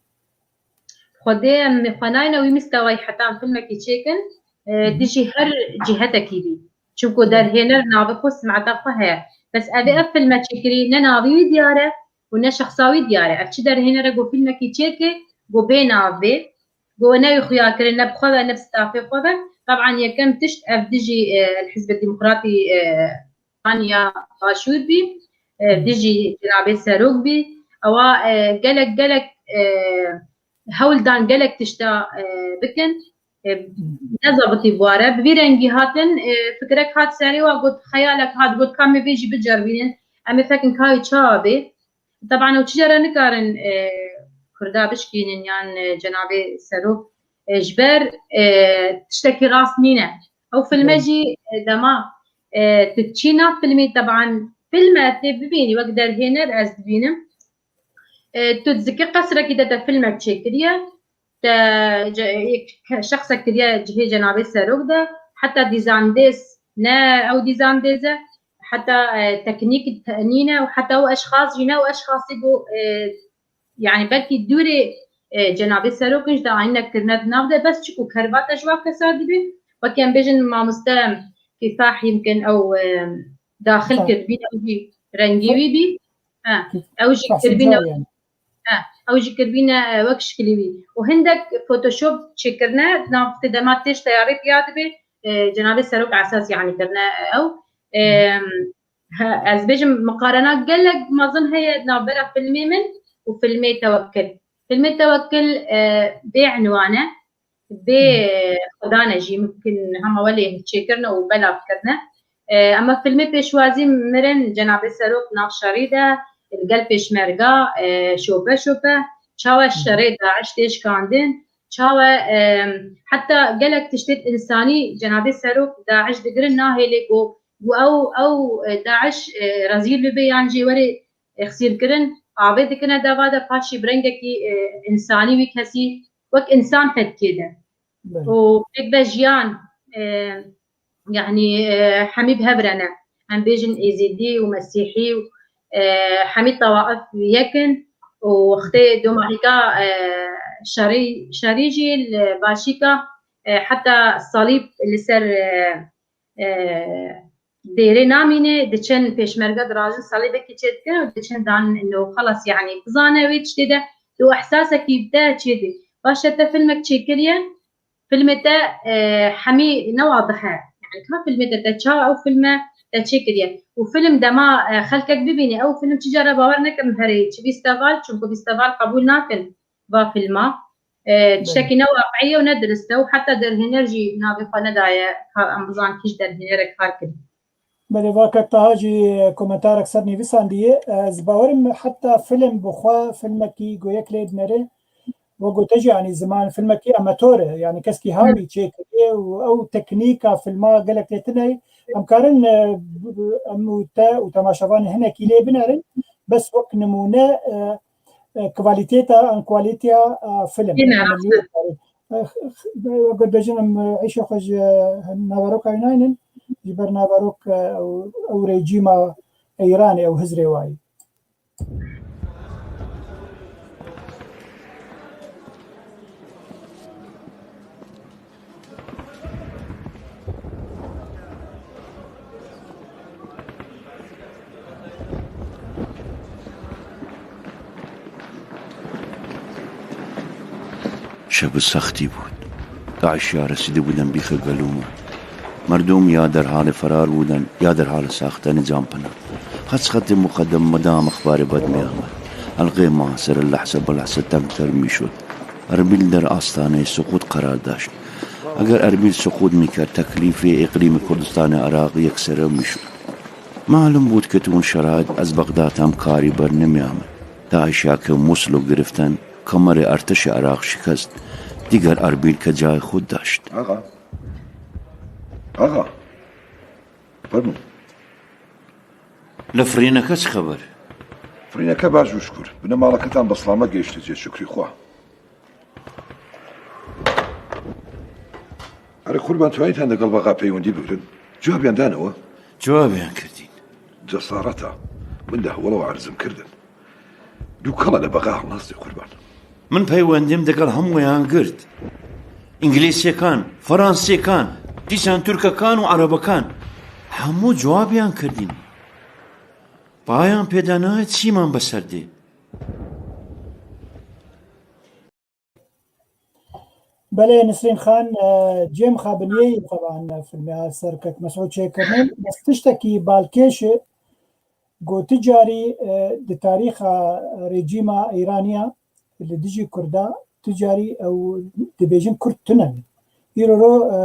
Xwedê em xwe nayne wî mistewayî heta em filmekî çêkin, e, dijî her cîhetekî bî. Çimku derhêner navê xwe, simeta xwe heye. Bes evê ev filme çêkirî ne navî wî diyar e û ne şexsa wî diyar e. Ev çi derhêner e ku filmekî çêke ku bê nav bê, ku ne wî xuya kirin, ne bi xwe ve, ne bi stafê xwe ve. Teban yekem tişt ev dijî, e, Hizbê Demokratî, e, Almanya Başûr bî, e, dijî Cenabê Serok bî. Ewa, e, gelek, gelek, e, hewl dan gelek tişta, e, bikin. E, nezabitî bi ware. Bi vî rengî hatin, e, fikrek hat serê wa, got, xeyalek hat, got, ka me vê jî biceribînin. Em ê fekin ka wê çawa bê. Teban ew çi cara nikarin, e, Kurda bişkînin yan, e, Cenabê Serok, e, ji ber, e, tiştekî rast nîne. Ew filme jî, e, dema, e, tu çî nav filmî, teban filme tê bibînî, wek derhêner ez dibînim. E, tu dizikî qesrekî de te filmek çêkiriye, te ce-, yek ke-, şexsek kiriye cihê Cenabê Serok de, heta dîzandêz ne ew dîzandêz e, heta, e, teknîk te-, nîne û heta ew eşxas jî ne ew eşxasî ku, e, yani belkî dûrê, e, Cenabê Serok in ji de ayînek kirine di nav de, bes çiku kervate ji wan kesa dibe, wekî em bêjin mamoste kifah yimkin ew, e, daxil Kifah. Kirbîne ew jî rengî wî bî. Ha, ew jî Kifah kirbîne, sincayê yani. Ha, ew jî kirbîne, e, wek şikilî wî. Û hindek Photoshop çêkirine, nav tê dema têj teyarê piya dibe, e, cenabê serok esas yani kirine ew. E, Hı. Ha, ez bêjim, miqarena gelek mezin heye navbera filmê min û filmê Tewekkil. Filmê Tewekkil, e, bê enwan e, bê Hı. Xudan e jî, mimkin hema welê çêkirine û belav kirine. E, ema filmê pêşwazî mirin, cenabê serok nav şerî de, li gel pêşmerga, e, şope şope, çawa Hı. şerê DAIŞ tê şikandin, çawa, e, heta gelek tiştê însanî cenabê serok DAIŞ digirin nahêlê ku, ku ew, ew, e, DAIŞ, e, rezîl bibe yan jî were, e, xisîrkirin, avê dikine deva de, paşî bi rengekî, e, însanî wî kesî wek însan fetkê de. Belê. Û pêk ve jiyan, e, yanî, e, hemî bi hev re ne. Em bêjin Êzîdî û Mesîhî û, e, hemî tawaif yek in û wextê domahîka, e, şerî, şerî jî li başîka, e, heta salîb li ser, e, e, dêrê namîne, diçin pêşmerge dirajin salîbekî çêdikin û diçin dan û xelas, yanî bizane wê tiştê de û ehsasekî te çêdê. Baş e, te filmek çêkiriye, filmê te, e, hemî ne wadih e. Yani ka filmê te, te çawa ew filme te çêkiriye? Û film dema, e, xelkek bibîne, ew film çi cara bawer nekin herê çi festival, çunku festival qebûl nakin va filma. E, Belê. Tiştekî ne waqiî ye û ne dirist e û heta derhêner jî navê xwe nedaye ka em bizan kî ji derhênerek kar kirî. Belê, va kek Taha jî komentarek ser nivîsandiye. Ez bawerim heta film bi xwe filmekî goyek lê dinere. We gote jî, yanî ziman filmekî amator e. Yanî keskî hawî çêkiriye û ew teknîka filma gelek lê tune ye. Em karin, e, em û te û temaşevanê hinekî lê binerin. Bes wek nimûne, e, e, kwalîteta an kwalîtiya, e, film. Yine Emeliyê. E, x-, x-, wek bêjin em, e, îşê xwe ji, e, naveroka wî naynin, ji ber naverok, e, ew, ew rejîma Îranê, ew hizrê wayî. شب سختی بود. داعشیا رسیده بودن بیخ گلومه. مردم یا در حال فرار بودن یا در حال ساختن جامپنا. خط خط مقدم مدام اخبار بد می‌آمد. حلقهٔ ما سر لحظه به لحظه تنگتر می‌شد. اربیل در آستانهٔ سقوط قرار داشت. اگر اربیل سقوط می‌کرد، تکلیف اقلیم کردستان عراق یکسره می‌شد. معلوم بود که تو اون شرایط از بغداد هم کاری بر نمی‌آمد. داعشیا که موصل رو گرفتن، کمر ارتش عراق شکست. دیگر اربیل که جای خود داشت. آقا. آقا. فرمون. لە فڕینەکە چ خەبەر؟ فڕینەکە باش و شکور. بنەماڵەکەتان بە سڵامەت گەیشتە جێ، شکری خوا. ئەرێ قوربان، توانیتان لەگەڵ بەغا پەیوەندی بگرن؟ جوابیان دانەوە؟ جوابیان کردین. جەسارەتە. من لە هەوڵەوە عەرزم کردن. دوو کەڵە لە بەغا هەڵناستێ قوربان. من پەیوەندیم دەگەڵ هەموویان گرت. ئینگلیسیەکان، فەڕانسیەکان، دیسان تورکەکان و عەرەبەکان. هەموو جوابیان کردین. پایان پێدا نایەت چیمان بەسەر دێ. Belê Nisrîn Xan, e, cêm xabiniyê, teban, e, filmiya ser kek Mesûd çêkirine. Bes tiştekî balkêş e, ku ti carî, e, di tarîxa rejîma Îraniya li dijî Kurda, ti carî ew dibêjin Kurd tune ne. Îro ro, e,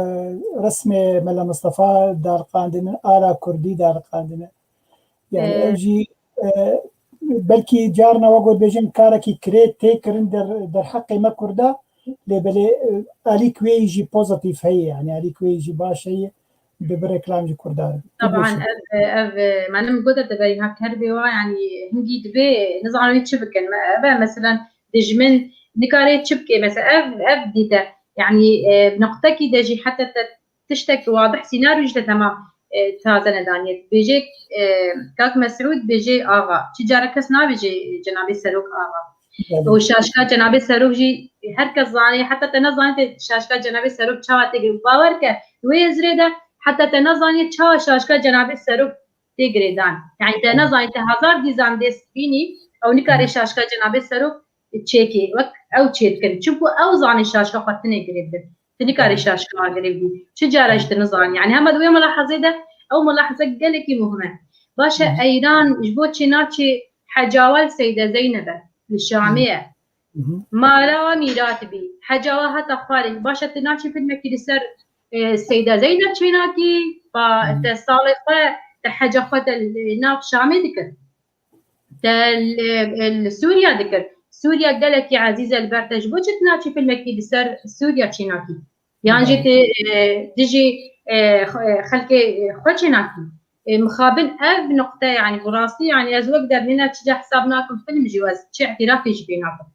resmê Mela Mistefa daliqandine, ala Kurdî daliqandine. Yani Ee, ew jî, e, belkî carna we got bêjin karekî kirê tê kirin der, derheqê me Kurda, lê belê, e, alîk wê jî pozitîf heye, yani alîk wê jî baş heye, bi, bi reklam ji Kurda re. Taban, ev, ev, e, me nim gote te berî ha kerbê wa, yani hingî dibê, nizanin wê çi bikin. Me, ev e, mesela dijmin nikare çi bike, mesela ev, ev dîte. Yani, e, noqtekî de jî heta te tiştek wadih sînaryo jî te tema, e, taze nedaniye. Dibêje, e, kak Mesûd dibêje axa. Çi cara kes nabêje cenabê serok axa. Belê. Û şaşka cenabê serok jî her kes zanê, heta te nezanê te şaşka cenabê serok çawa tê girê. Bawer ke, wê hizrê de Heta te nezaniye çawa şaşka Cenabê Serok tê girêdan. Yani te nezaniye te hezar dîzan dest bînî, ew nikare şaşka Cenabê Serok çêkê, wek ew çêdikin. Çimku ew zanê şaşka xwe tinê girê bidin. Tu nikarî şaşka girê bidî. Çi cara ji tu nizanî. Yani hema di wê mulahazê de, ew mulahaze gelekî muhim e. Baş e, Eyran ji bo çê naçê Hecawa li Seyde Zeyneb e, li Şamê ye. Mara wa mîrat bî. Hecawa heta xwarê. Baş e, tu naçê filmekî li ser, e, Seyde Zeyneb çênakî, ba te salê xwe, te heca xwe te li nav Şamê dikir. Te li, li Sûriya dikir. Sûriya gelekî ezîz e li ber te. Ji bo çi tu naçî filmekî li ser Sûriya çênakî? Yan jî tu, e, dijî, e, xwe-, e, xelkê, e, xwe çênakî? E, mixabin ev nuqte, yani, bi rastî, yani, ez wek derhêner çi ca hesab nakim film jî û ez çi îtirafê jî pê nakim.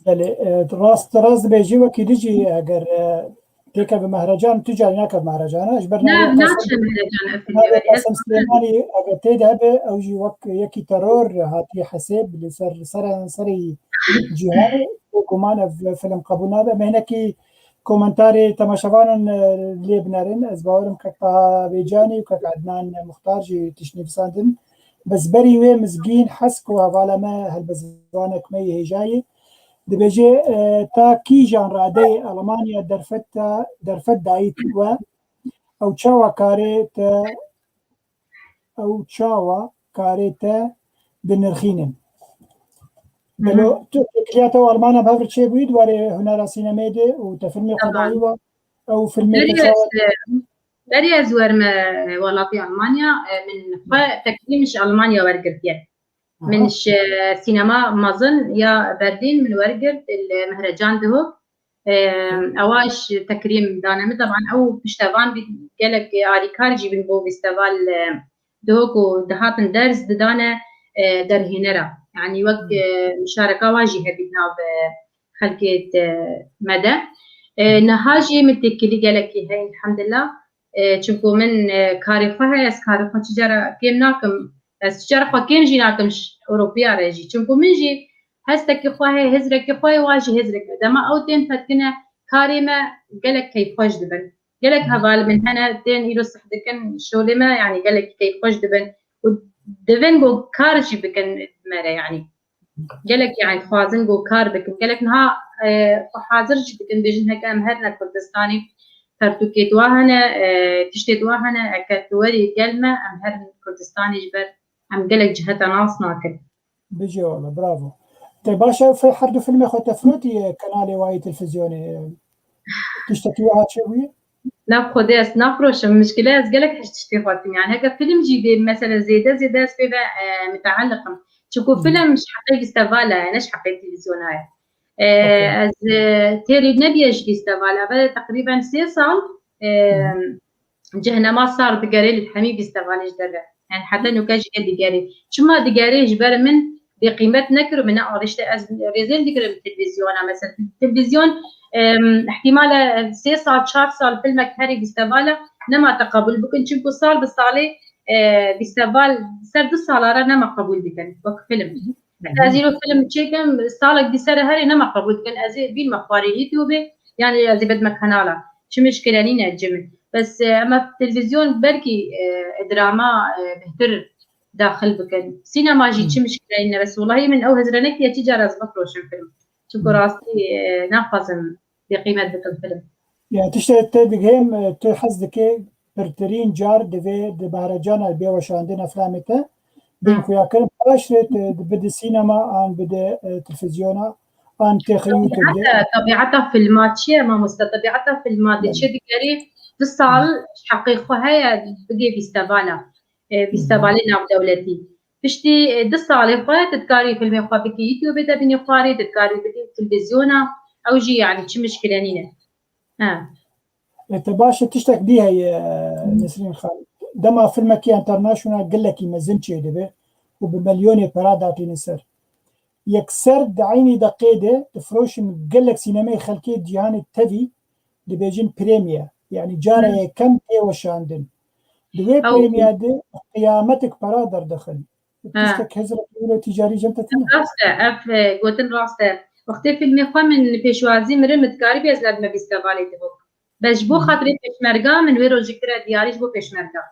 Belê, e, rast, rast dibêjî, wekî dijî eger, e, têkeve mehrecan, tu carî nakeve mehrecana, ji ber Na, navê Qasim, naçe mehrecan, efendim, navê yani, ez Qasim Silêmanî eger tê de hebe, ew jî wek yekî teror hatiye hesêb li ser, ser, serê cîhanê, bêguman ev film qebûl nabe. Em hinekî komentarê temaşevanan, e, lê binerin. Ez bawerim kek Taha Bêcanî û kek Ednan Muxtar jî tişt nivîsandin. Bes berî wê Mizgîn Hesk û hevala me helbestvanek me yê hêjayî dibêje, e, ta kîjan radeyê Almanya derfet da, derfet dayî we? Ew çawa karê te, ew çawa karê te dinirxînin? Gelo tu têkiliya te û Almanya bi hev re çêbûyî di warê hunera sînemê de û te filmê xwe dayî we? Ew filmê Berî te ez, çawa e, berî ez werime, e, welatî Almanya, e, min xwe tekrîm ji Almanya wergirtiye. Min ji sînema mezin ya Berlîn min wergirt li Mehrecan Duhok. E, ewa ji tekrîm dane min. Teban ew piştevan bî, gelek alîkar jî bin bo festival, e, Duhok û dihatin ders didane, e, derhênera. Yani wek, e, muşareka wa jî hebî nav, e, xelkê me de. E, niha jî min têkilî gelekî heye, elhamdulillah. E, çimku min, e, karê xwe heye, ez karê xwe çi cara kêm nakim. Ez çi cara xwe kêm jî nakim ji Ewropiya re jî. Çimku min jî hestekî xwe heye, hizrekî xwe heye, wan jî hizrek e. Dema ew tên fetkine karê me gelek keyfxweş dibin. Gelek heval min hene, tên îro sih dikin şolê me, yani gelek keyfxweş dibin. Û divin ku kar jî bikin me re, yani. Gelek, yani, dixwazin ku kar bikin. Gelek niha, e, xwe hazir jî dikin, bêjin heke em herine Kurdistanê, pertûkê di wa hene, e, tiştê di wa hene, heke tu werî gel me, em herin Kurdistanê ji ber em gelek ciheta nas nakin. Bijê wala, bravo. Te baş e, fi-, her du filmê xwe te firotiye kanalê wayî televîzyonê, e, tiştekî wiha çêbûye? Na bi Xwedê ez nafiroşim. Mişkile ez gelek hişt tiştê xwe tim. Yani heke film jî bê, mesela zêde zêde ez pê ve, e, miteelliq im. Çimku film ji heqê festivala ye, ne ji heqê televîzyona ye. E, Okey. Ez, e, têrî nebiye ji festivala ve teqrîben sê sal, e, Hı hı. Cehnema Sar digerê li hemî festivalê ji derve. Yani heta nuke jî digerê. Çima digerê? Ji ber min bêqîmet nekir û min nearîşte. Ez rêzên digirim televîzyona. Mesela televîzyon, em, ihtimale sê sal, çar sal filmek herî festivala nema te qebûl bikin. Çimku sal bi salê, e, festival ser du sala re nema qebûl dikin wek film. Hı hı. Heta ez îro film çêkim, salek dî ser herê nema qebûl dikin. Ez ê bînme xwarê YouTubeê, yani ez ê bedme kanala. Çi mişkile nîne cim. Bes, e, ema televîzyon belkî, e, drama, e, bêhtir daxil bikin. Sînema jî Hmm. çi mişkile nîne. Bes welahi min ew hizre nekiye çi cara ez bifiroşim film. Çimku Hmm. rastî, e, naxwazim bêqîmet bikim film. Ya tiştê te digihêm, e, tu hez dike pirtirîn car divê di mehracana bê weşandin eflamê te, bên Hı. xuyakirin paşê te bide sînema an bide, e, televîzyona an têxe YouTube de. Tebiata, tebiata filma çi ye mamoste? Tebiata filma de Belê. Çi digerî? Du sal Hı. ji heqê xwe heye bigê festivala. E, Hı hı. Festivalê navdewletî. Piştî, e, du salê xwe tu dikarî filmê xwe bikî YouTube de bînî xwarê, tu dikarî bikî televîzyona. Ew jî yani çi mişkile nîne. Ha. E, te baş e, tiştek dî heye, Nesrîn Xan. Dema filmekî international gelekî mezin çêdibe û bi milyonê pera datîne ser. Yekser di eynî deqê de difiroşin gelek sînemeyê xelkê cîhanê tevî dibêjin premiere. Yani cara Hmm. yekem tê weşandin. Di wê Ew premiere de qiyametik pera derdixin. Ha. Tiştek hizrek wilo tîcarî cem te tine. Rast e, ev, e, gotin rast e. Wextê filmê xwe min pêşwazî mirim, min dikarî bê ez nebime festivalê Duhok. Bes ji bo xatirê pêşmerga min wê rojê kire diyarî ji bo pêşmerga.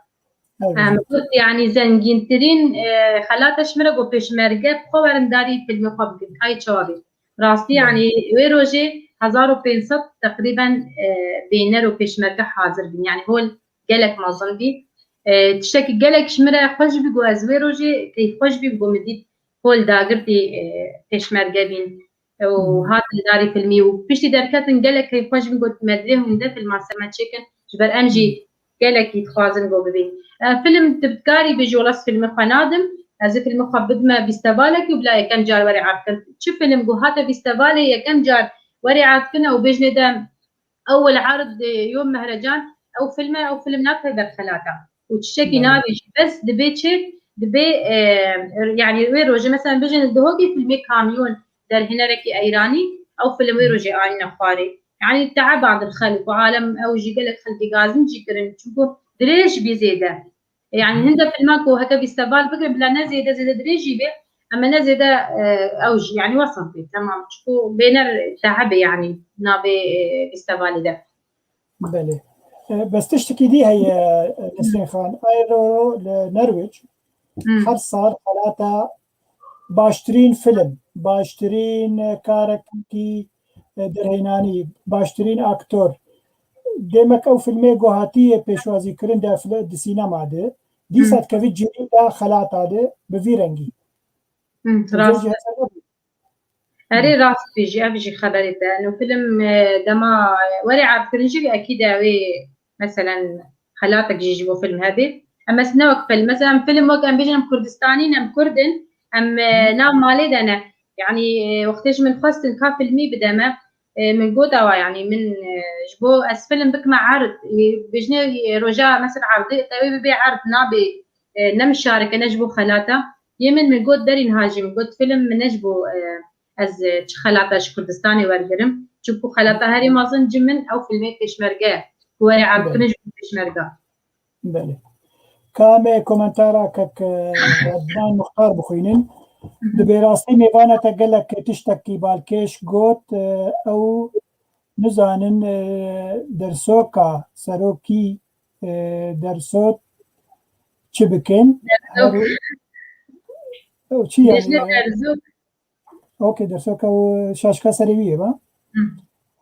Em got, yanî zengîntirîn, e, xelata ji min re got pêşmerge bi xwe werin darî filmê xwe bikin, kayê çawa bî. Rastî, yanî wê rojê hezar û pênc sed teqrîben, e, bêner û pêşmerge hazir bîn. Yanî hol gelek mezin bî. E, tiştekî gelek ji min re xweş bî, got ez wê rojê keyfxweş bîm, got min dît hol dagirtî, e, pêşmerge bîn. Û hatin darî filmî û piştî derketin gelek keyfxweş bîn, got me divê hûn de filma ser me çêkin. Ji ber em jî gelekî dixwazin ku bibîn. E, film tu dikarî bêjî, wela ez filmê xwe nadim. Ez ê filmê xwe bidime festîvalekî û bila yekem car werê erd kin. Çi film ku hate festîvalê yekem car werê erd kin û bêjinê de ewil erd, e, yom mehrecan, ew film e, ew film nake ber xelata. Û tiştekî nabêjî, bes dibê çi? Dibê, e, yanî wê rojê, mesela bêjin, Dihokê filmê Kamyon, derhênerekî Eyranî, ew film wê rojê anîne xwarê. Yanî teeban dir xelk û alem ew jî gelek xelkê gazin jî kirin. Çunku dirêj bî zêde. Yanî hinde filma ku heke festîval bigirin, bila ne zêde, zêde dirêj jî bê, em ê ne zêde, e, ew jî, yanî wesif bê, temam. Çunku bêner teebe, yanî navê, e, festîvalê de. Belê. E, bes tiştekî dî heye, e, Nesrîn Xan. Aero li Norwêc her sal xelata baştirîn film, baştirîn, e, karekî, e, derhênanî, baştirîn aktor. Demek ew filmê ku hatiye pêşwazîkirin de fil-, di sînema de, dîsa dikevî cihê de xelata de bi vî rengî. Hı, rast. Erê, rast bêjî, ev jî xeberê te. Eno film, e, dema, e, were erdkirin jî, ekîd e wê, meselen, xelatek jî ji bo film hebe. Em mes-, ne wek film. Meselen, em film wek em bêjin, em Kurdistanî ne, em Kurd in, em, e, nav malê de ne. Yanî, e, wextê ji min xwestin ka filmî bide me, e, min got awa, yanî min, e, ji bo ez film bikime erd, e, bêjinê, e, roja, meselen, erdê, te wê bibe erd, nabê, e, ne mişareke, ne ji bo xelata. Yê min, min got berî niha jî, min got film min ne ji bo, e, ez, e, çi xelata ji Kurdistanê wergirim. Çunku xelata herî mezin ji min ew filmê pêşmerge ye. Ku were erdkirin ji bo pêşmerga. Belê. Ka em ê komentara kek, e, Ednan Muxtar bixwînin. Di bêrastî mêvana te gelek tiştekî balkêş got, e, ew nizanin, e, dersoka serokî, e, dersot çi bikin? Dersok. Her, ew çi yani? Dêjine derzok. Okey, dersoka û şaşka serê wî ye, ba? Hı.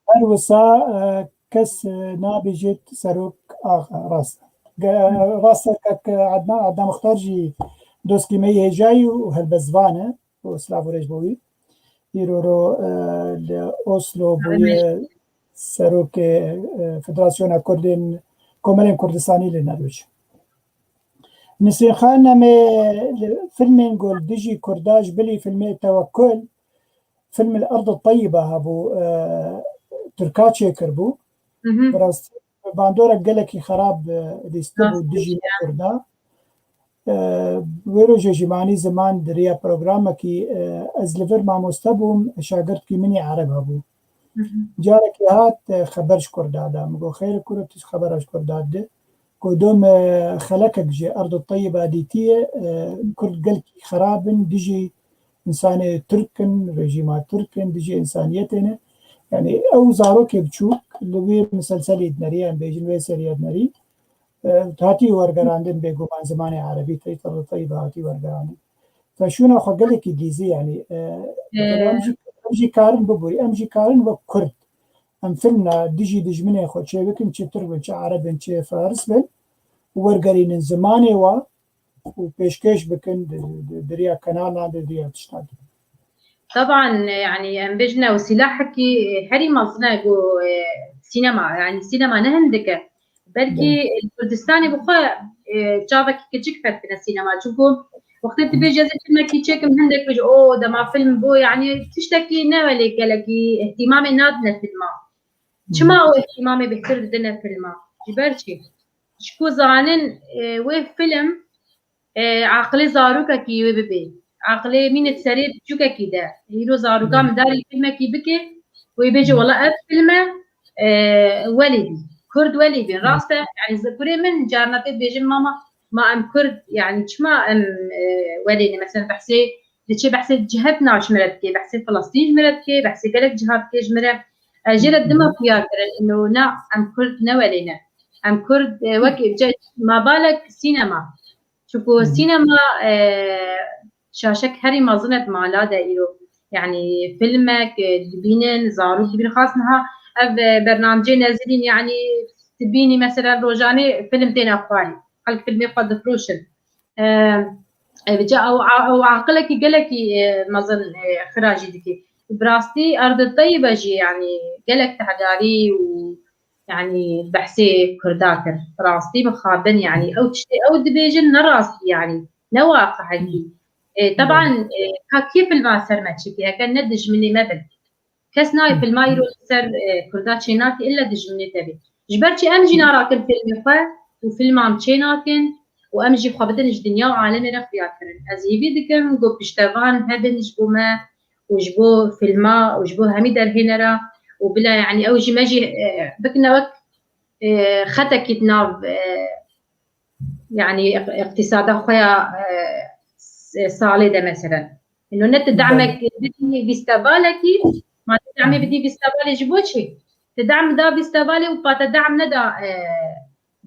Her wisa, e, kes, e, nabêjit serok axa, rast. Ge-, rast e, kek Ednan, Ednan Muxtar jî doskî me yê hêjayî û helbestvan e. Û silav û rêz bo wî. Îro ro, e, li Oslo bûye serokê, e, Federasyona Kurdên, Komelên Kurdistanî li Norwêc. Nisrîn Xan, em ê li filmên ku li dijî Kurda ji bilî filmê Tewekkul, film El Erd Teyyiba hebû, e, Tirka çêkiribû. Hı hı. Bi rastî bandorek gelekî xerab, e, lîstibû dijî me Kurda. E, wê rojê jî manî ziman di riya programekî, e, ez li vir mamoste bûm, şagirtkî min î ereb hebû. Hı hı. Carekê hat, e, xeber ji Kurda da. Min got, "Xêr e kuro, tu xebera ji Kurda dide." Got, "Do me xelekek ji Erd Teyyiba dîtiye, e, Kurd gelkî xerab in, dijî însanê Tirk in, rejîma Tirk in, dijî însaniyetê ne." Yanî ew zarokê biçûk li wê miselselê dinêrî, em bêjin wê seriya dinêrî, e, hatî wergerandin bêguman zimanê erebî, Erd Teyyiba hatî wergerandin. Fe şûna xwe gelekî gîzî, yanî, e, em jî, em jî karin biborî, em jî karin wek Kurd. Em filmna dijî dijminê xwe çêbikin, çi Tirk bin, çi Ereb bin, çi Faris bin, û wergerînin zimanê wa û pêşkêş bikin di, di, di riya kenalan, di riya tiştan. Taban, e, yanî em bêjin ew sîlahekî, e, herî mezin e ku, e, sînema, yanî sînema ne hindik e. Belkî, belê, li Kurdistanê bi xwe, e, çavekî kiçik fetbine sînema. Çunku wextê tu bêjî ez ê filmekî çêkim, hindek bêje, "O, dema film bû", yanî tiştekî ne welê gelekî îhtîmamê nadine filma. Çima ew îhtîmamê bêhtir didine filma? Ji ber çi? Ji ku zanin, e, wê film, e, aqilê zarokekî wê bibê. Aqilê mînê serê piçûkekî de. Îro zaroka, hmm, min darî filmekî bike, wê bêje, hmm, "Wela ev film e, e, welê bî. Kurd welê bî." Hmm. Rast e. Yanî zi-, kurê min carna tê dibêjin, "Mama, ma em Kurd, yanî çima em, e, welê ne?" Mesela behsê, diçe behsê cihet nav ji min re dike, behsê Filistîn ji min re dike, behsê gelek ciha dike ji min re. Ez jê re dima xuya kirin, ino na, em Kurd ne welê ne. Em Kurd, e, wek, ce-, ma balek sînema. Çunku sînema, e, şaşek herî mezin e di mala de îro. Yanî filmek, e, dibînin, zarok dibînin. Xas niha ev, e, bernamcê nezirîn, yanî dibînî mesela rojanê film têne xwarî. Xelk filmê xwe difroşin. E, e, bi ca-, ew a-, ew aqilekî gelekî, e, mezin, e, xira jî dike. Bi rastî Erd Teyyibe jî, yanî gelek tehdarî û, yanî behsê Kurda kir. Bi rastî mixabin, yanî ew tiştê ew dibêjin ne rastî, yanî ne waqihekî. E, teban, e, ka kê filma ser me çêkê, heke ne dijminê me bin. Kes nayê filma îro li ser, e, Kurda çênakê illa dijminê te bê. Ji ber çi em jî narakin filmê xwe û filman çênakin û em jî xwe bidin ji dinya û alemê re xuya kirin. Ez hêvî dikim ku piştevan hebin ji bo me û ji bo filma û ji bo hemî derhênera û bila, yanî ew jî me jî, e, bikine wek, e, xetekî di nav, e, yanî iq-, iqtîsada xwe ya, e, s-, salê de meselen. Ino ne tu demek bidî fîstevalekî, ma tu demê bidî fîstevalê ji bo çi? Tu dem da fîstevalê û pa te dem neda, e,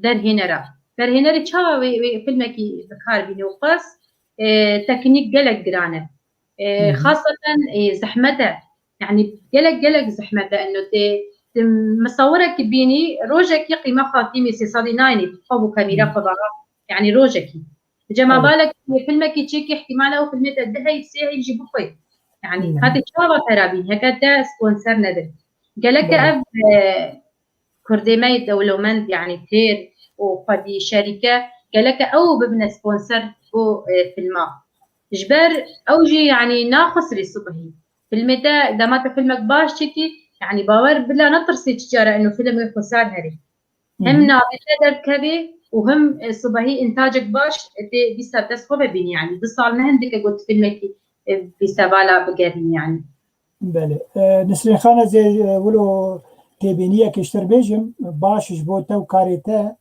derhênera. Derhênerê çawa wê, wê filmekî bi kar bîne û xwest, e, teknîk gelek giran e. E, xaseten, e, zehmet e. Yanî gelek, gelek zehmet e. Ino tê, tu misawirekî bînî, rojekî qîma xatîmî sê sedî nayînî, xwe bo kamîra xwe bala. Yanî rojekî. Cema balek filmekî çêkî, ihtimal e ew filmê te du heyv, sê heyv jî bixwe. Yanî katê çawa pera bîn, heke te sponsor nebin. Geleke ev, e, Kurdê me yê dewlemend, yanî têr û xwedî şerîke, geleke ew bibine sponsor bo, e, filma. Ji ber ew jî, yanî naxusirî sibihî. Filmê te, dema te filmek baş çêkî, yanî bawer bila netirsî çi cara ino film wê xwesar herî. Hem navê te derdikevê û hem, e, sibehî întacek baş, e, tê dîsa dest xwe ve bînî, yanî du sal ne hindik e got filmekî, e, fîstevala bigerîn, yanî. Belê. E, Nisrîn Xan, ez ê, e, wilo têbîniyekê ji te re bêjim, baş ji bo te û karê te.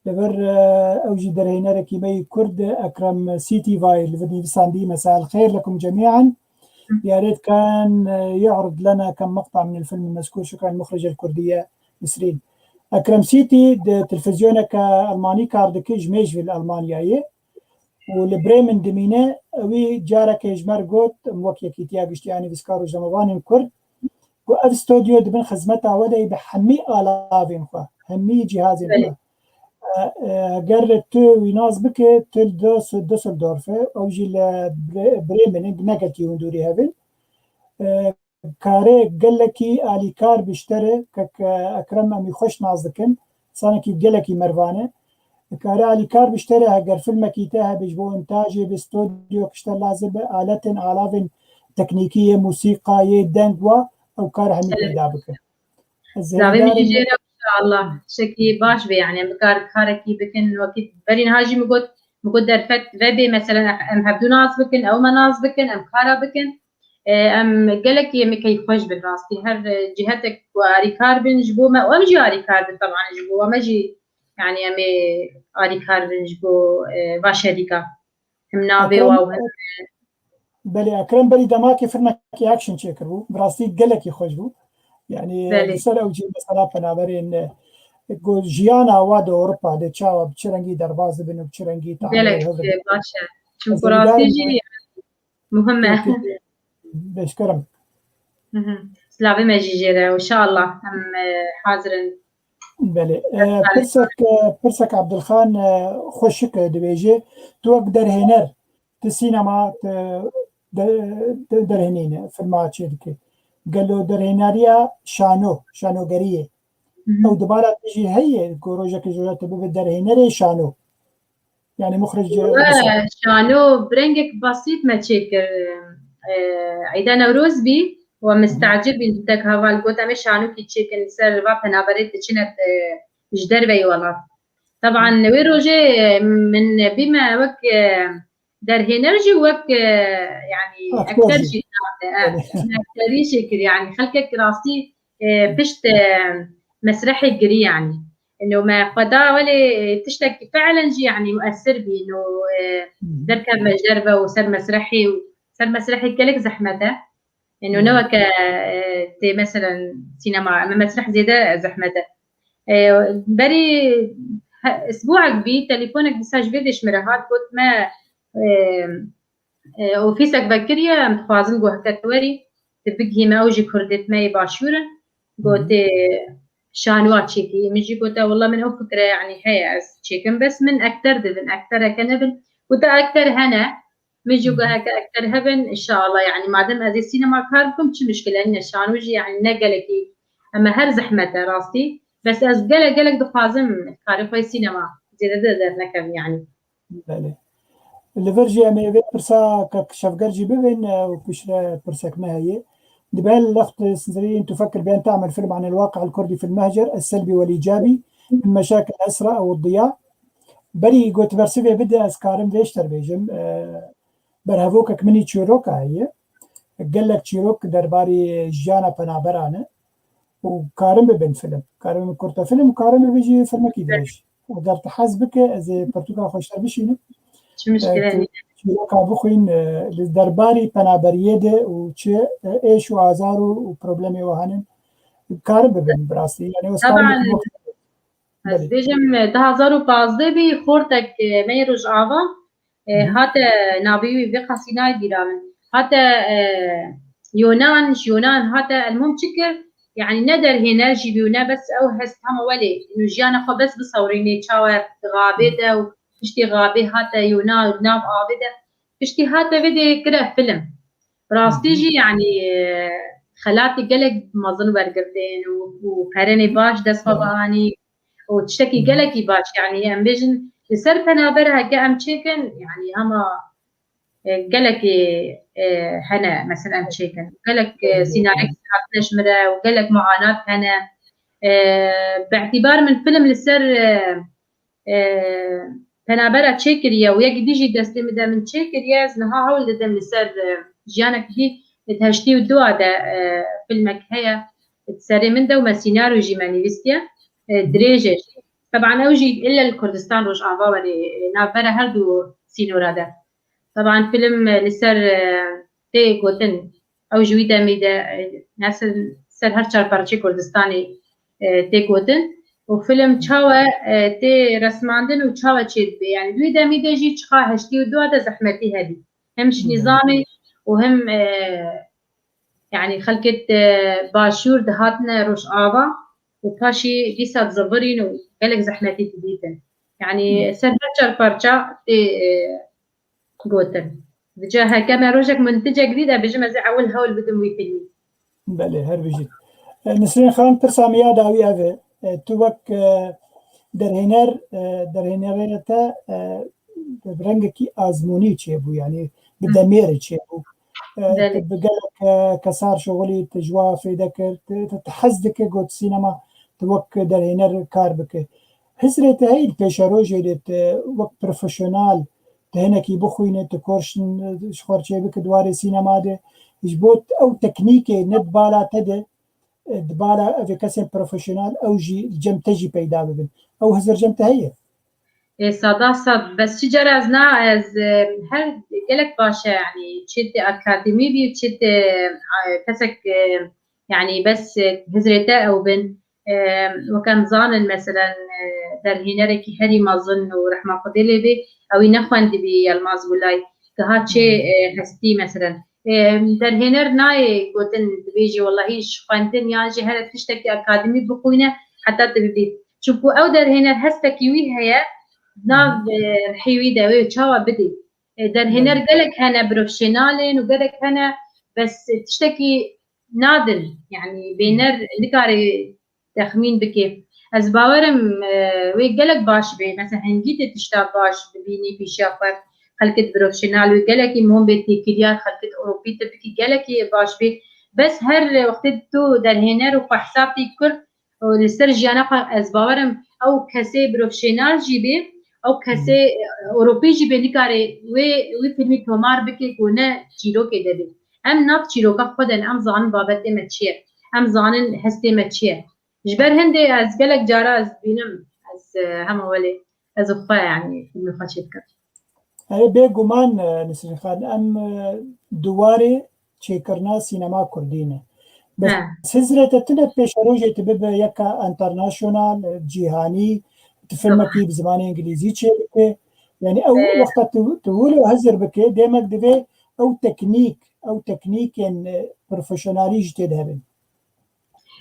Li vir, e, ew jî derhênerekî me yî Kurd, Ekrem Sîtî vayê li vir nivîsandî, "مساء الخير لكم جميعا. يا ريت كان يعرض لنا كم مقطع من الفيلم المذكور. شكرا مخرج الكردية نسرين." Ekrem Sîtî di televîzyoneke Almanî kar dike, ji mêj ve li Almanyayê. û li Bremen dimîne, ewî careke ji me re got, em wek Yekîtiya Giştî ya Nivîskar û Rojnamevanên Kurd, ku ev stodyo di bin xizmeta we de ye bi hemî alavên xwe, hemî cîhazên xwe. E, e, ger tu wî nas bike, tu li Düs-, Düsseldorf e, ew jî li Bre-, Bremen e, ne gelkî hûn dûrî hev in. E, Karê gelekî alîkar bi ji te re, kek Ekrem, em wî xweş nas dikin. Însanekî gelekî mervan e. Karê alîkar bi ji te re, heger filmekî te hebe ji bo întajê, bi stodyo ki ji te lazim be, aletên alavên teknîkî yê, musîqa yê, deng wa, ew kar hemî peyda bikin. Ez Navê min hêvîdar im jê re, inşallah. Tiştekî baş be, yanî em kar, karekî bikin. Wekî berî niha jî min got, min got derfet vebê, meselen em hevdû nas bikin, ew me nas bikin, em kara bikin. E, em gelekî em ê keyfxweş bin rastî. Her, e, cihetek ku arîkar bin ji bo me, û em jî arîkar bin teban ji bo we, me jî, yanî em ê arîkar bin ji bo, e, va şerîka. Hem navê Ekrem, wa û hem, e, belê, Ekrem berî demakê filmekî action çêkiribû. Bi rastî gelekî xweş bû. Yanî, belê, li ser ew jî mesela penaberên, e, ku jiyana wa di Ewropa de çawa bi çi rengî derbas dibin û bi çi rengî tahliyê hev dibin. Belê, e, baş e. Çimkû rastî jî muhim e. Pêşkerim. Hı hı. Silavê me jî jê re, înşallah em, e, hazir in. Belê. E, pirsek, e, pirsek Abdulxan, e, Xweşik, e, dibêje, tu wek derhêner, tu sînema, tu de-, de-, derhênîne, filma çê dike. Gelo derhêneriya şano, şanogeriyê, hı hı, ew di bala te jî heye, ku rojekê ji roja te bibe derhênerê şano? Yanî muxrij, we, şano bi rengek besît me çêkir. E, Eyda Newroz bî, we mistecib bîn, tek heval got, em ê şanokî çêkin, li ser va penaberê diçine, e, ji derveyî welat. Teban wê rojê, e, min bîme wek, e, derhêner jî, wek, e, yanî ekter jî, e, ekterî jî kir, yanî xelkek rastî, e, pişt, e, mesrehê girî, yanî. Ino me xwe da, welê, e, tiştekî fiilen jî, yanî muesir bî, ino, e, derkevme ji derve û ser mesrehê û ser mesrehê gelek zehmet e. Eno ne weke e, tê meselen sînema, em mesreh zêde zehmet e. E, berî he- esbûek bî, telefonek dîsa ji vê dêş min re hat, got me e, e, ofîsek vekiriye, em dixwazin ku heke tu werî, tu bigihî me, ew jî kurdêt me yê başûr in. Gotê şanwa çêkî. Min jî gote, wela min ew fikre, yanî heye, ez çêkim, bes min ekter dibin, ektereke nebin. Gote ekter hene, min jî got heke ekter hebin, inşallah, yanî madem ez ê sînema kar bikim, çi mişkile nîne, şanû jî, yanî ne gelekî, eme her zehmet e rastî. Bes ez gelek, gelek dixwazim karê xwe yê sînema zêde de dernekevim, yanî. Belê. Li vir jî em ê vê pirsa kek Şevger jî bibin, e, û piştre pirsek me heye. Dibe لخت سنزرين تفكر بأن تعمل فيلم عن الواقع الكردي في المهجر السلبي والإيجابي من مشاكل الأسرة أو الضياع. Berî got bersivê bide, ez karim vê ji te re bêjim. E, berhevokek min î çîroka heye. Gelek çîrok derbarê jiyana penaberan e. û karin bibin film. Karin bibin kurte film û karin bibin jî filmekî dirêj. Eger tu hez bike, ez ê pirtûka xwe ji te bişînim. Çi mişkile nîne. Çîroka bixwîn, e, li derbarî penaberiyê de û çi, e, êş û azar û, û problemê we henin, karin bibin bi rastî. Yani, ez karin Taban. Bêjim, e, du hazar û pazdeh bî, xortek, e, me yê Rojava, E, hate navê wî vê qasî nayê bîra min. Hate e, Yonan, ji Yonan hate, elmûm çi kir? Yani ne derhêner jî bî û ne bes ew hest hema welê. Û jiyana xwe bes bisewrînê çawa di xabê de û piştî xabê hate Yonan û nav avê de. Piştî hate vê dê kire film. Rastî jî yani e, xelatê gelek mezin wergirtên û, û perenê baş dest xwe bianî. û tiştekî gelekî baş, yani em bêjin li ser penaber heke em çêkin, yani hema e, gelekî e, hene, mesela em çêkin. Gelek e, sînarek hatine ji min re û gelek muanat hene. E, bi îtîbar min film li ser e, e, penabera çêkiriye û yek dî jî destê min de min çêkiriye, ez niha hewl didim li ser e, jiyanekî di heştê û dua de e, filmek heye. Di serê min de û me sînaryo jî me nivîstiye. E, dirêj e jî. Teban ew jî ille li Kurdistan Rojava werê, e, navbera her du sînora de. Teban film, e, li ser, e, tê gotin, ew ji wî demî de, e, ne ser, ser her çar parçeyê Kurdistanê, e, tê gotin. Û film çawa, e, tê resmandin û çawa çêdibe. Yani di wî demî de jî çiqa heştê û dua de zehmetî hebî. Hem ji nîzamê û hem, e, yani xelkê, e, başûr dihatine Rojava û paşî dîsa dizivirîn û gelek zehmetî didîtin. Yani ser her çar parça tê, e, gotin. Dica heke me rojek munticek dît, e, bijim ez ê ewil hewl bidim wî filmî. Belê, her bijî. E, Nisrîn Xan, pirsa min ya dawî ev e. E, tu wek, e, derhêner, e, derhênerê te, e, bi rengekî azmûnî çêbû, yani bi demêrê çêbû. E, Belê. Tu bi gelek, e, kesar şixulî, tu ji wa fêde kir, tu, tu, tu hez dike got sînema, tu wek derhêner kar bike. Hizrê te heyî li pêşerojê de tu wek profesyonel, tu hinekî bixwîne, tu kors ji xwe re çêbike di warê sînema de. Ji bo ew teknîkê ne di bala te de, e, di bala evê kesên profesyonel ew jî li cem te jî peyda bibin. Ew hizir cem te heye? Ê, sada sad. Bes çi cara ez na, ez, e, her gelek baş e, yani çi tê akademî bî, çi tê, e, kesek, e, yani bes, e, hizrê te ew bin. E, wek em zanin, meselen, e, derhênerekî herî mezin û rehma Xwedê lê bê, ewî nexwendibî Yilmaz Gulay, giha çê, e, hestî, meselen. E, derhêner nayê gotin, dibêjî, wellahî ji xwendin yan jî here tiştekî akademî bixwîne, heta tu bibî. Çunku ew derhêner hestekî wî heye, nav, e, rihê wî de wê çawa bidî. E, derhêner gelek hene, profesyonelên û gelek hene, bes tiştekî nadin. Yani bêner nikare texmîn bike. Ez bawerim, e, wê gelek baş bê. Mesela hingî tê tişta baş bibînî pîşiya xwe. Xelkê profesyonel wê gelekî mom bê têkiliya xelkê Ewropî, tu bikî gelekî baş bê. Bes her wextê tu derhêner û xwe hesab tê kir, û li ser jiyana xwe ez bawerim ew kesê profesyonel jî bê, ew kesê, e, Ewropî jî bê, nikare wê, wî filmî tomar bike ku ne çîrokê de bê. Em nav çîroka xwe de ne, em zanin babetê me çi ye, em zanin hestê me çi ye. Ji ber hindê ez gelek cara ez dibînim, ez, e, hema welê ez û xwe, yani, filmê xwe çêdikim. Erê, bêguman, e, Nisrîn Xan, em, e, di warê çêkirina sînema kurdî ne. Bes hizrê te tine pêşerojê tu bibe yeka enternasyonal, cîhanî, tu filmekî bi zimanê îngilîzî çêbike. Yani ew wexta tu, tu wilo hizir bike, demek divê ew teknîk, ew teknîkên, e, profesyonalî jî tê de hebin.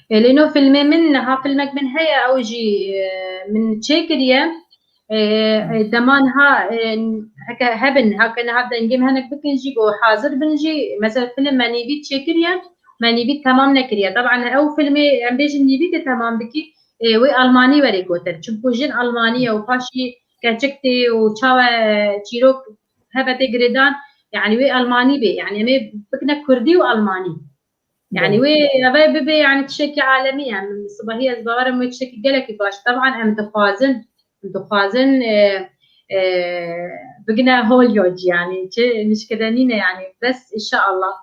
E, lê no filmê min, niha filmek min heye, ew jî, e, min çêkiriye. E, e, dema niha, e, heke hebin, heke niha dengê min henek bikin jî, ku hazir bin jî, mesela film me nîvî çêkiriye, me nîvî temam nekiriye. Taban ew filmê, em bêjin nîvî tê temam bikî, e, wê Almanî werê gotin. Çimku jin Almanî ye û paşî keçik tê û çawe çîrok hebe tê girêdan, yani wê Almanî bê. Yani em ê bikine Kurdî û Almanî. Yani wê eve bibe yani tiştekî alemî, yani min sibahî ez bawer im wê tiştekî gelekî baş. Taban em dixwazin, em dixwazin, e, e, bigine Hollywood yani çi nişkide nîne yani bes inşallah,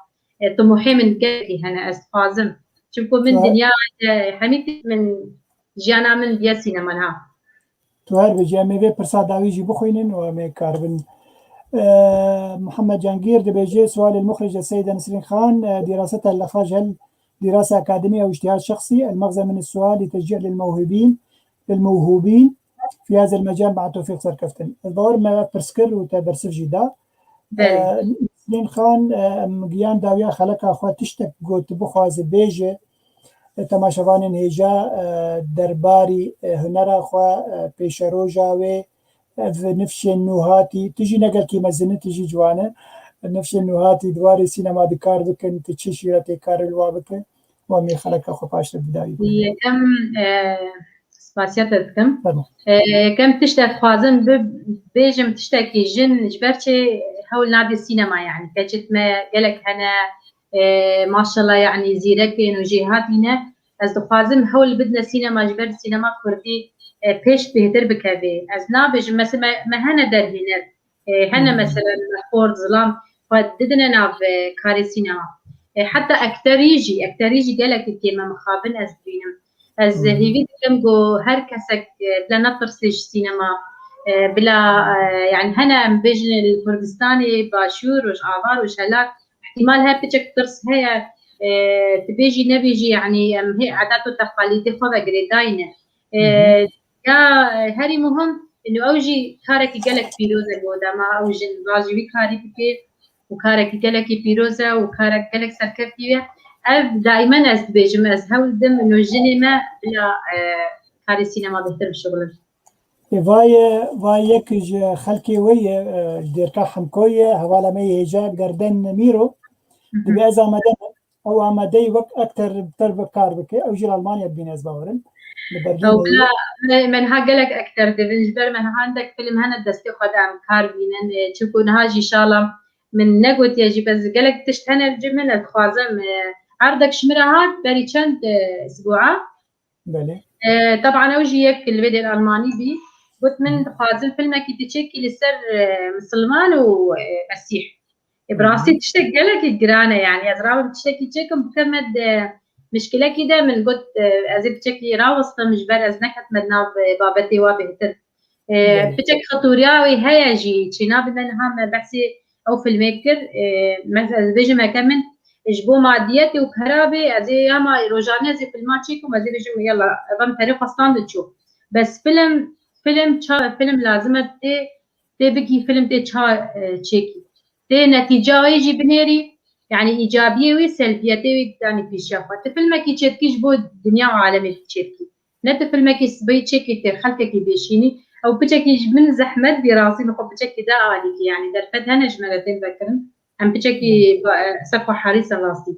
e, timohê min gelekî hene ez dixwazim. Çimku min dinya, e, hemî tişt min jiyana min diye sînema niha. Tu her bijî, em ê vê pirsa dawî jî bixwînin û em ê karibin. E, Muhammed Cangîr dibêje, سؤال المخرجة السيدة نسرين خان، e, دراستها اللخفاج هل دراسة أكاديمية أو اجتهاد شخصي؟ المغزى من السؤال لتشجيع للموهوبين، للموهوبين في هذا المجال مع توفيق سركفتن. Ez bawer me pirs kir û te bersiv jî da. Belê. E, Nesrîn Xan, e, em giyan dawiya xeleka xwe tiştek got bixwaze bêje, e, temaşevanên hêja, e, derbarî, e, hunera xwe, e, pêşeroja wê, ev nifşên nûhatî, tu jî ne gelkî mezin e, tu jî ciwan e. Nifşên nûhatî di warê sînema di kar bikin, tu çi şîretê kar li wa bike? Wan wê xeleka xwe paştir bidawî bike. Yekem, e, spasiya te dikim. Pardon. E, yekem tişt ez dixwazim bi-, bêjim tiştekî jin ji ber çi hewl nade sînema yani. Keçit me gelek hene, e, maşallah yani zîrek bên û jêhatî ne. Ez dixwazim hewl bidine sînema ji ber sînema kurdî, e, pêş bêhtir bikeve. Ez nabêjim, mesela me, me hene derhêner, e, hene mesela me xort, zilam, xwe didine nav, e, karê sînema. E, heta ekterî jî, ekterî jî gelekî tê me mixabin ez dibînim. Ez hêvî dikim ku her kesek, e, bila netirsê ji sînema, e, bila, e, yani hene em bêjin li Kurdistanê, Başûr, Rojava, Rojhelat, îhtimal heye piçek tirs heye, e, tu bêjî nebêjî, yani em hê edat û teqalîdê xwe ve girêdayî ne. E, ya, e, herî muhim, ino ew jî karekî gelek pîroz e bo dema ew jin va jî wî karî bike û karekî gelekî pîroz e û karek gelek serkeftî ye. Ev daîmen ez dibêjim, ez hewl didim, ino jinê me bila, e, karê sînema bêhtir bişuxulin. E, va ye, va yek ji xelkê we ye, e, ji Dêrka Hemko ye, hevala me yê hêja Gerden Mîro. Dibe ez amade me. Ew amade ye wek ekter bi te re kar bike. Ew jî li Almanya dibîne ez bawer im. Li Berlînê ye. Ew bila me, me niha gelek ekter dibin. Ji ber me niha hindek film hene destê xwe de em kar bînin. E, çimku niha jî şala min negotiye jî, bes gelek tişt hene li cem min, ez dixwazim, e, erdek ji min re hat berî çend, e, isbûa. Belê. E, teban ew jî yek li vê dêr Almanî bî. Got, min dixwazim filmekî tu çêkî li ser, e, misilman û, e, mesîh. E, bi rastî tiştek gelekî giran e, yani ez rawim tiştekî çêkim, bikevme di mişkilekî de, min got, e, ez ê piçekî rawestim ji ber ez neketime di nav, e, babetê wa bêhtir. E, piçek xetûriya wê heye jî, çênabî me niha me behsê ew filmê kir, e, me, ez bêjim heke min ji bo madiyetê û pera bê, ez ê ya ma rojane ez ê filma çêkim, ez ê bêjim yala, ev em perê xwe standin çû. Bes film, film ça, film lazim e tê, tê bigî film tê ça, e, çêkî. Tê netîca wê jî binêrî, yani îcabiyê wê, selbiyetê wê danî pêşiya xwe. Tu filmekî çêdikî ji bo dinya û alemê çêdikî. Ne tu filmekî sibeyî çêkî tê xelkekî bêşînî. Ew piçekî ji min zehmet bî, rastî min xwe piçekî de alîkî, yani derfet hene ji me re tên vekirin. Em piçekî, hmm, ba-, ser xwe herîs in rastî.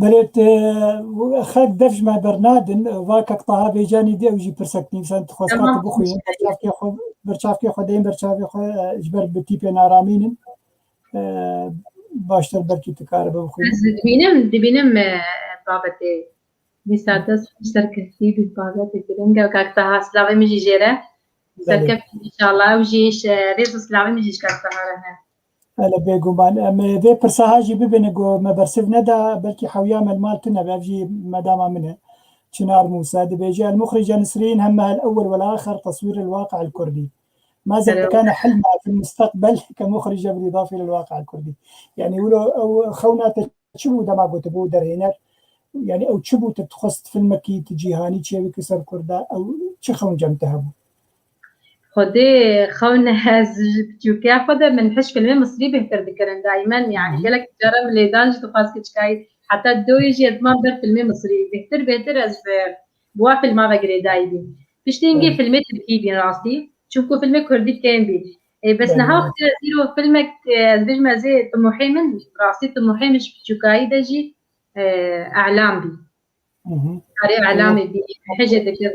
Belê, te, xelk def ji me bernadin. Va kek Taha Bêcanî dê ew jî pirsek nivîsan, tu xwesta, tamam, tu bixwînin. Berçavkê xwe, berçavkê xwe deyên berçavê xwe, e, ji ber bi tîpên aramîn in. E, baştir belkî tu karibe bixwînî. Ez dibînim, dibînim, e, babetê. Dîsa dest xweş serkeftî bî, babetê giring e. Kak Taha, silavê min jî jê re. Belê. Serkeft înşallah. Ew jî, e, rêz û silavê min jî ji Kak Taha re hene. Hele bêguman. Em, e, vê pirsa ha jî bibînin ku me bersiv neda, belkî hewiya me li mal tune be, ev jî medama min e. Çinar Mûsa dibêje, المخرجة نسرين همها الأول والآخر تصوير الواقع الكردي. ماذا كان حلمها في المستقبل كمخرجة بالإضافة إلى الواقع الكردي؟ يعني wilo ew xewna te çi bû dema ku tu bû derhêner? Yani ew çi bû, tu dixwest filmekî tu cîhanî çêbikî ser Kurda? Ew çi xewn cem te hebû? Xwedê xewne ez ji piçûkiya xwe de min hiş filmê Misrî bêhtir dikirin daimen. Yani gelek cara min lêdan jî dixwest kiçikayî. Heta doyê jî ez mam ber filmê Misrî. Bêhtir bêhtir ez, e, bi wa filma ve girêdayî bîm. Piştî hingê filmê Tirkî bîn rastî. Çimku filmê Kurdî kêm bî. E, bes niha wextê ez îro filmek, e, ez bêjim ez ê timohê min, rastî timohê min ji piçûkayî de jî, e, elam bî. Karê elamê bî, hece dikir.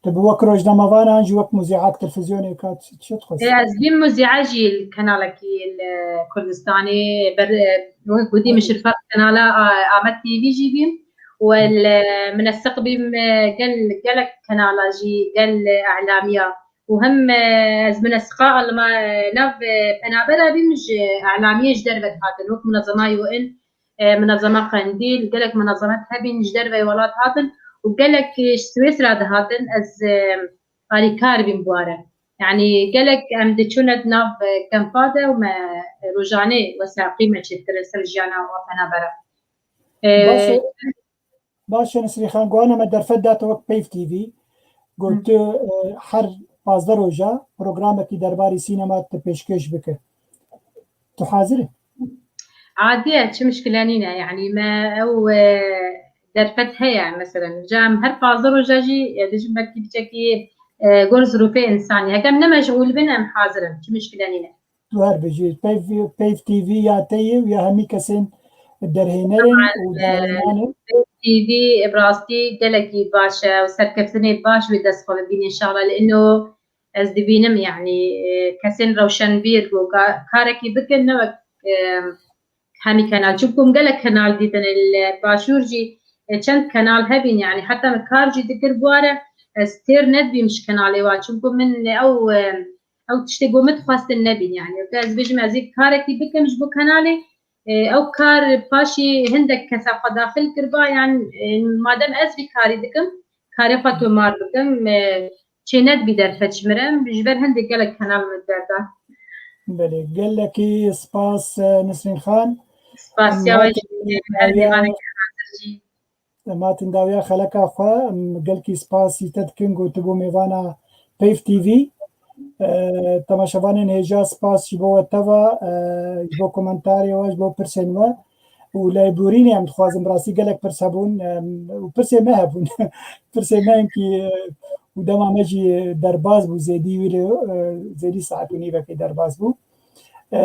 Tu bi wek rojnamevanan jî wek muzîak televîzyonê ka çi dixwest? E, ez bîm muzîa jî li kenalekî li Kurdistanê ber, e, wek gotî min Şirfaq kanala, a, Amed T V jî bîm. Û el, e, mineseq bîm, e, gel, gelek kanala jî, gel, e, elamiya. Û hem, e, ez mineseqa alma, e, nav, e, penabera bîm ji elamiyê ji derve dihatin. Wek munezema U N, e, munezema Qendîl, gelek munezemet hebîn ji derveyê welat hatin û gelek, e, ji Swêsra dihatin. Ez, e, alîkar bîm bi wa re. Yani gelek em diçûne di nav, e, kempa de û me, e, rojane wesaqî me çêdikirin ser jiyana wan penabera. E, Baş e, baş e Nisrîn Xan, guhana me derfet date wek Peyv T V. Got tu, e, her pazdeh roja programekî derbarî sînema tu pêşkêş bike. Tu hazir î? Adî ye, çi mişkile nîne. Yani me ew, e, derfet heye, meselen. Ca em her pazdeh roja jî, e, dijim belkî piçekî, e, gor zirûfê însanî. Heke em ne meşgûl bin, em hazir in. Çi mişkile nîne. Tu her bijî. Peyv, Peyv T V ya te ye û ya hemî kesên derhênerên û, e, derhênanên. Peyv T V bi rastî gelekî baş e û serkeftinê baş wê dest xwe bibîne înşallah. Li ino ez dibînim, yani, e, kesên rewşenbîr ku ka-, karekî bikin, ne wek, e, hemî kenal. Çimku min gelek kenal dîtin, li Başûr jî, e, çend kenal hebîn, yani, heta min kar jî dikir bi wa re, ez têr nedibîm ji kenalê wa. Çimku min ew, e, ew tiştê ku min dixwestin nebîn, yani. Weke ez bêjim, ez ê karekî bikim ji bo kenalê, e, ew kar paşî hindek kesa xwe daxil kiriba, yani, e, madem ez vî karî dikim, karê xwe tomar bikim, e, çênedibî derfet ji min re, ji ber hindê gelek kenal min derda. Belê, gelekî spas, e, Nisrîn Xan. Spasiya we jî, her mêvanekî hazir jî. Em hatin dawiya xeleka xwe, em gelkî spasî te dikin ku tu bû mêvana Peyv T V. E, temaşevanên hêja spas ji bo we teva, e, ji bo komentarê we, ji bo pirsên we. Û lê borînê em dixwazin, bi rastî gelek pirs hebûn, em, û pirsê me hebûn. Pirsê me hinkî, e, û dema me jî derbas bû, zêdî wî re, e, zêdî saet û nîvekê derbas bû. E,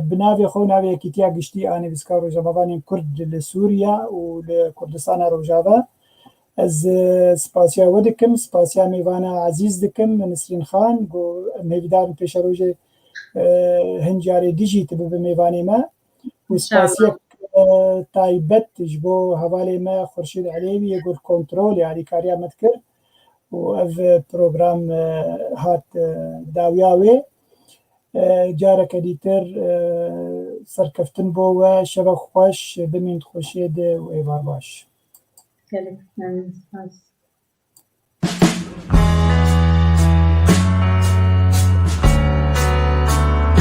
bi navê xwe û navê Yekîtiya Giştî a Nivîskar û Rojnamevanên Kurd li Sûriya û li Kurdistana Rojava, ez, e, spasiya we dikim, spasiya mêvana ezîz dikim, Nisrîn Xan, ku em hêvîdar in pêşerojê, e, hin carê dijî tu bibe mêvanê me. Û spasiyek, e, taybet ji bo hevalê me Xurşîd Elêwî yê ku li kontrolê alîkariya me dikir û ev program, e, hat, e, dawiya wê. E, careke dîtir, e, serkeftin bo we, şevek xweş, bimîn di xweşiyê de û êvar baş. Gelek memnun, spas.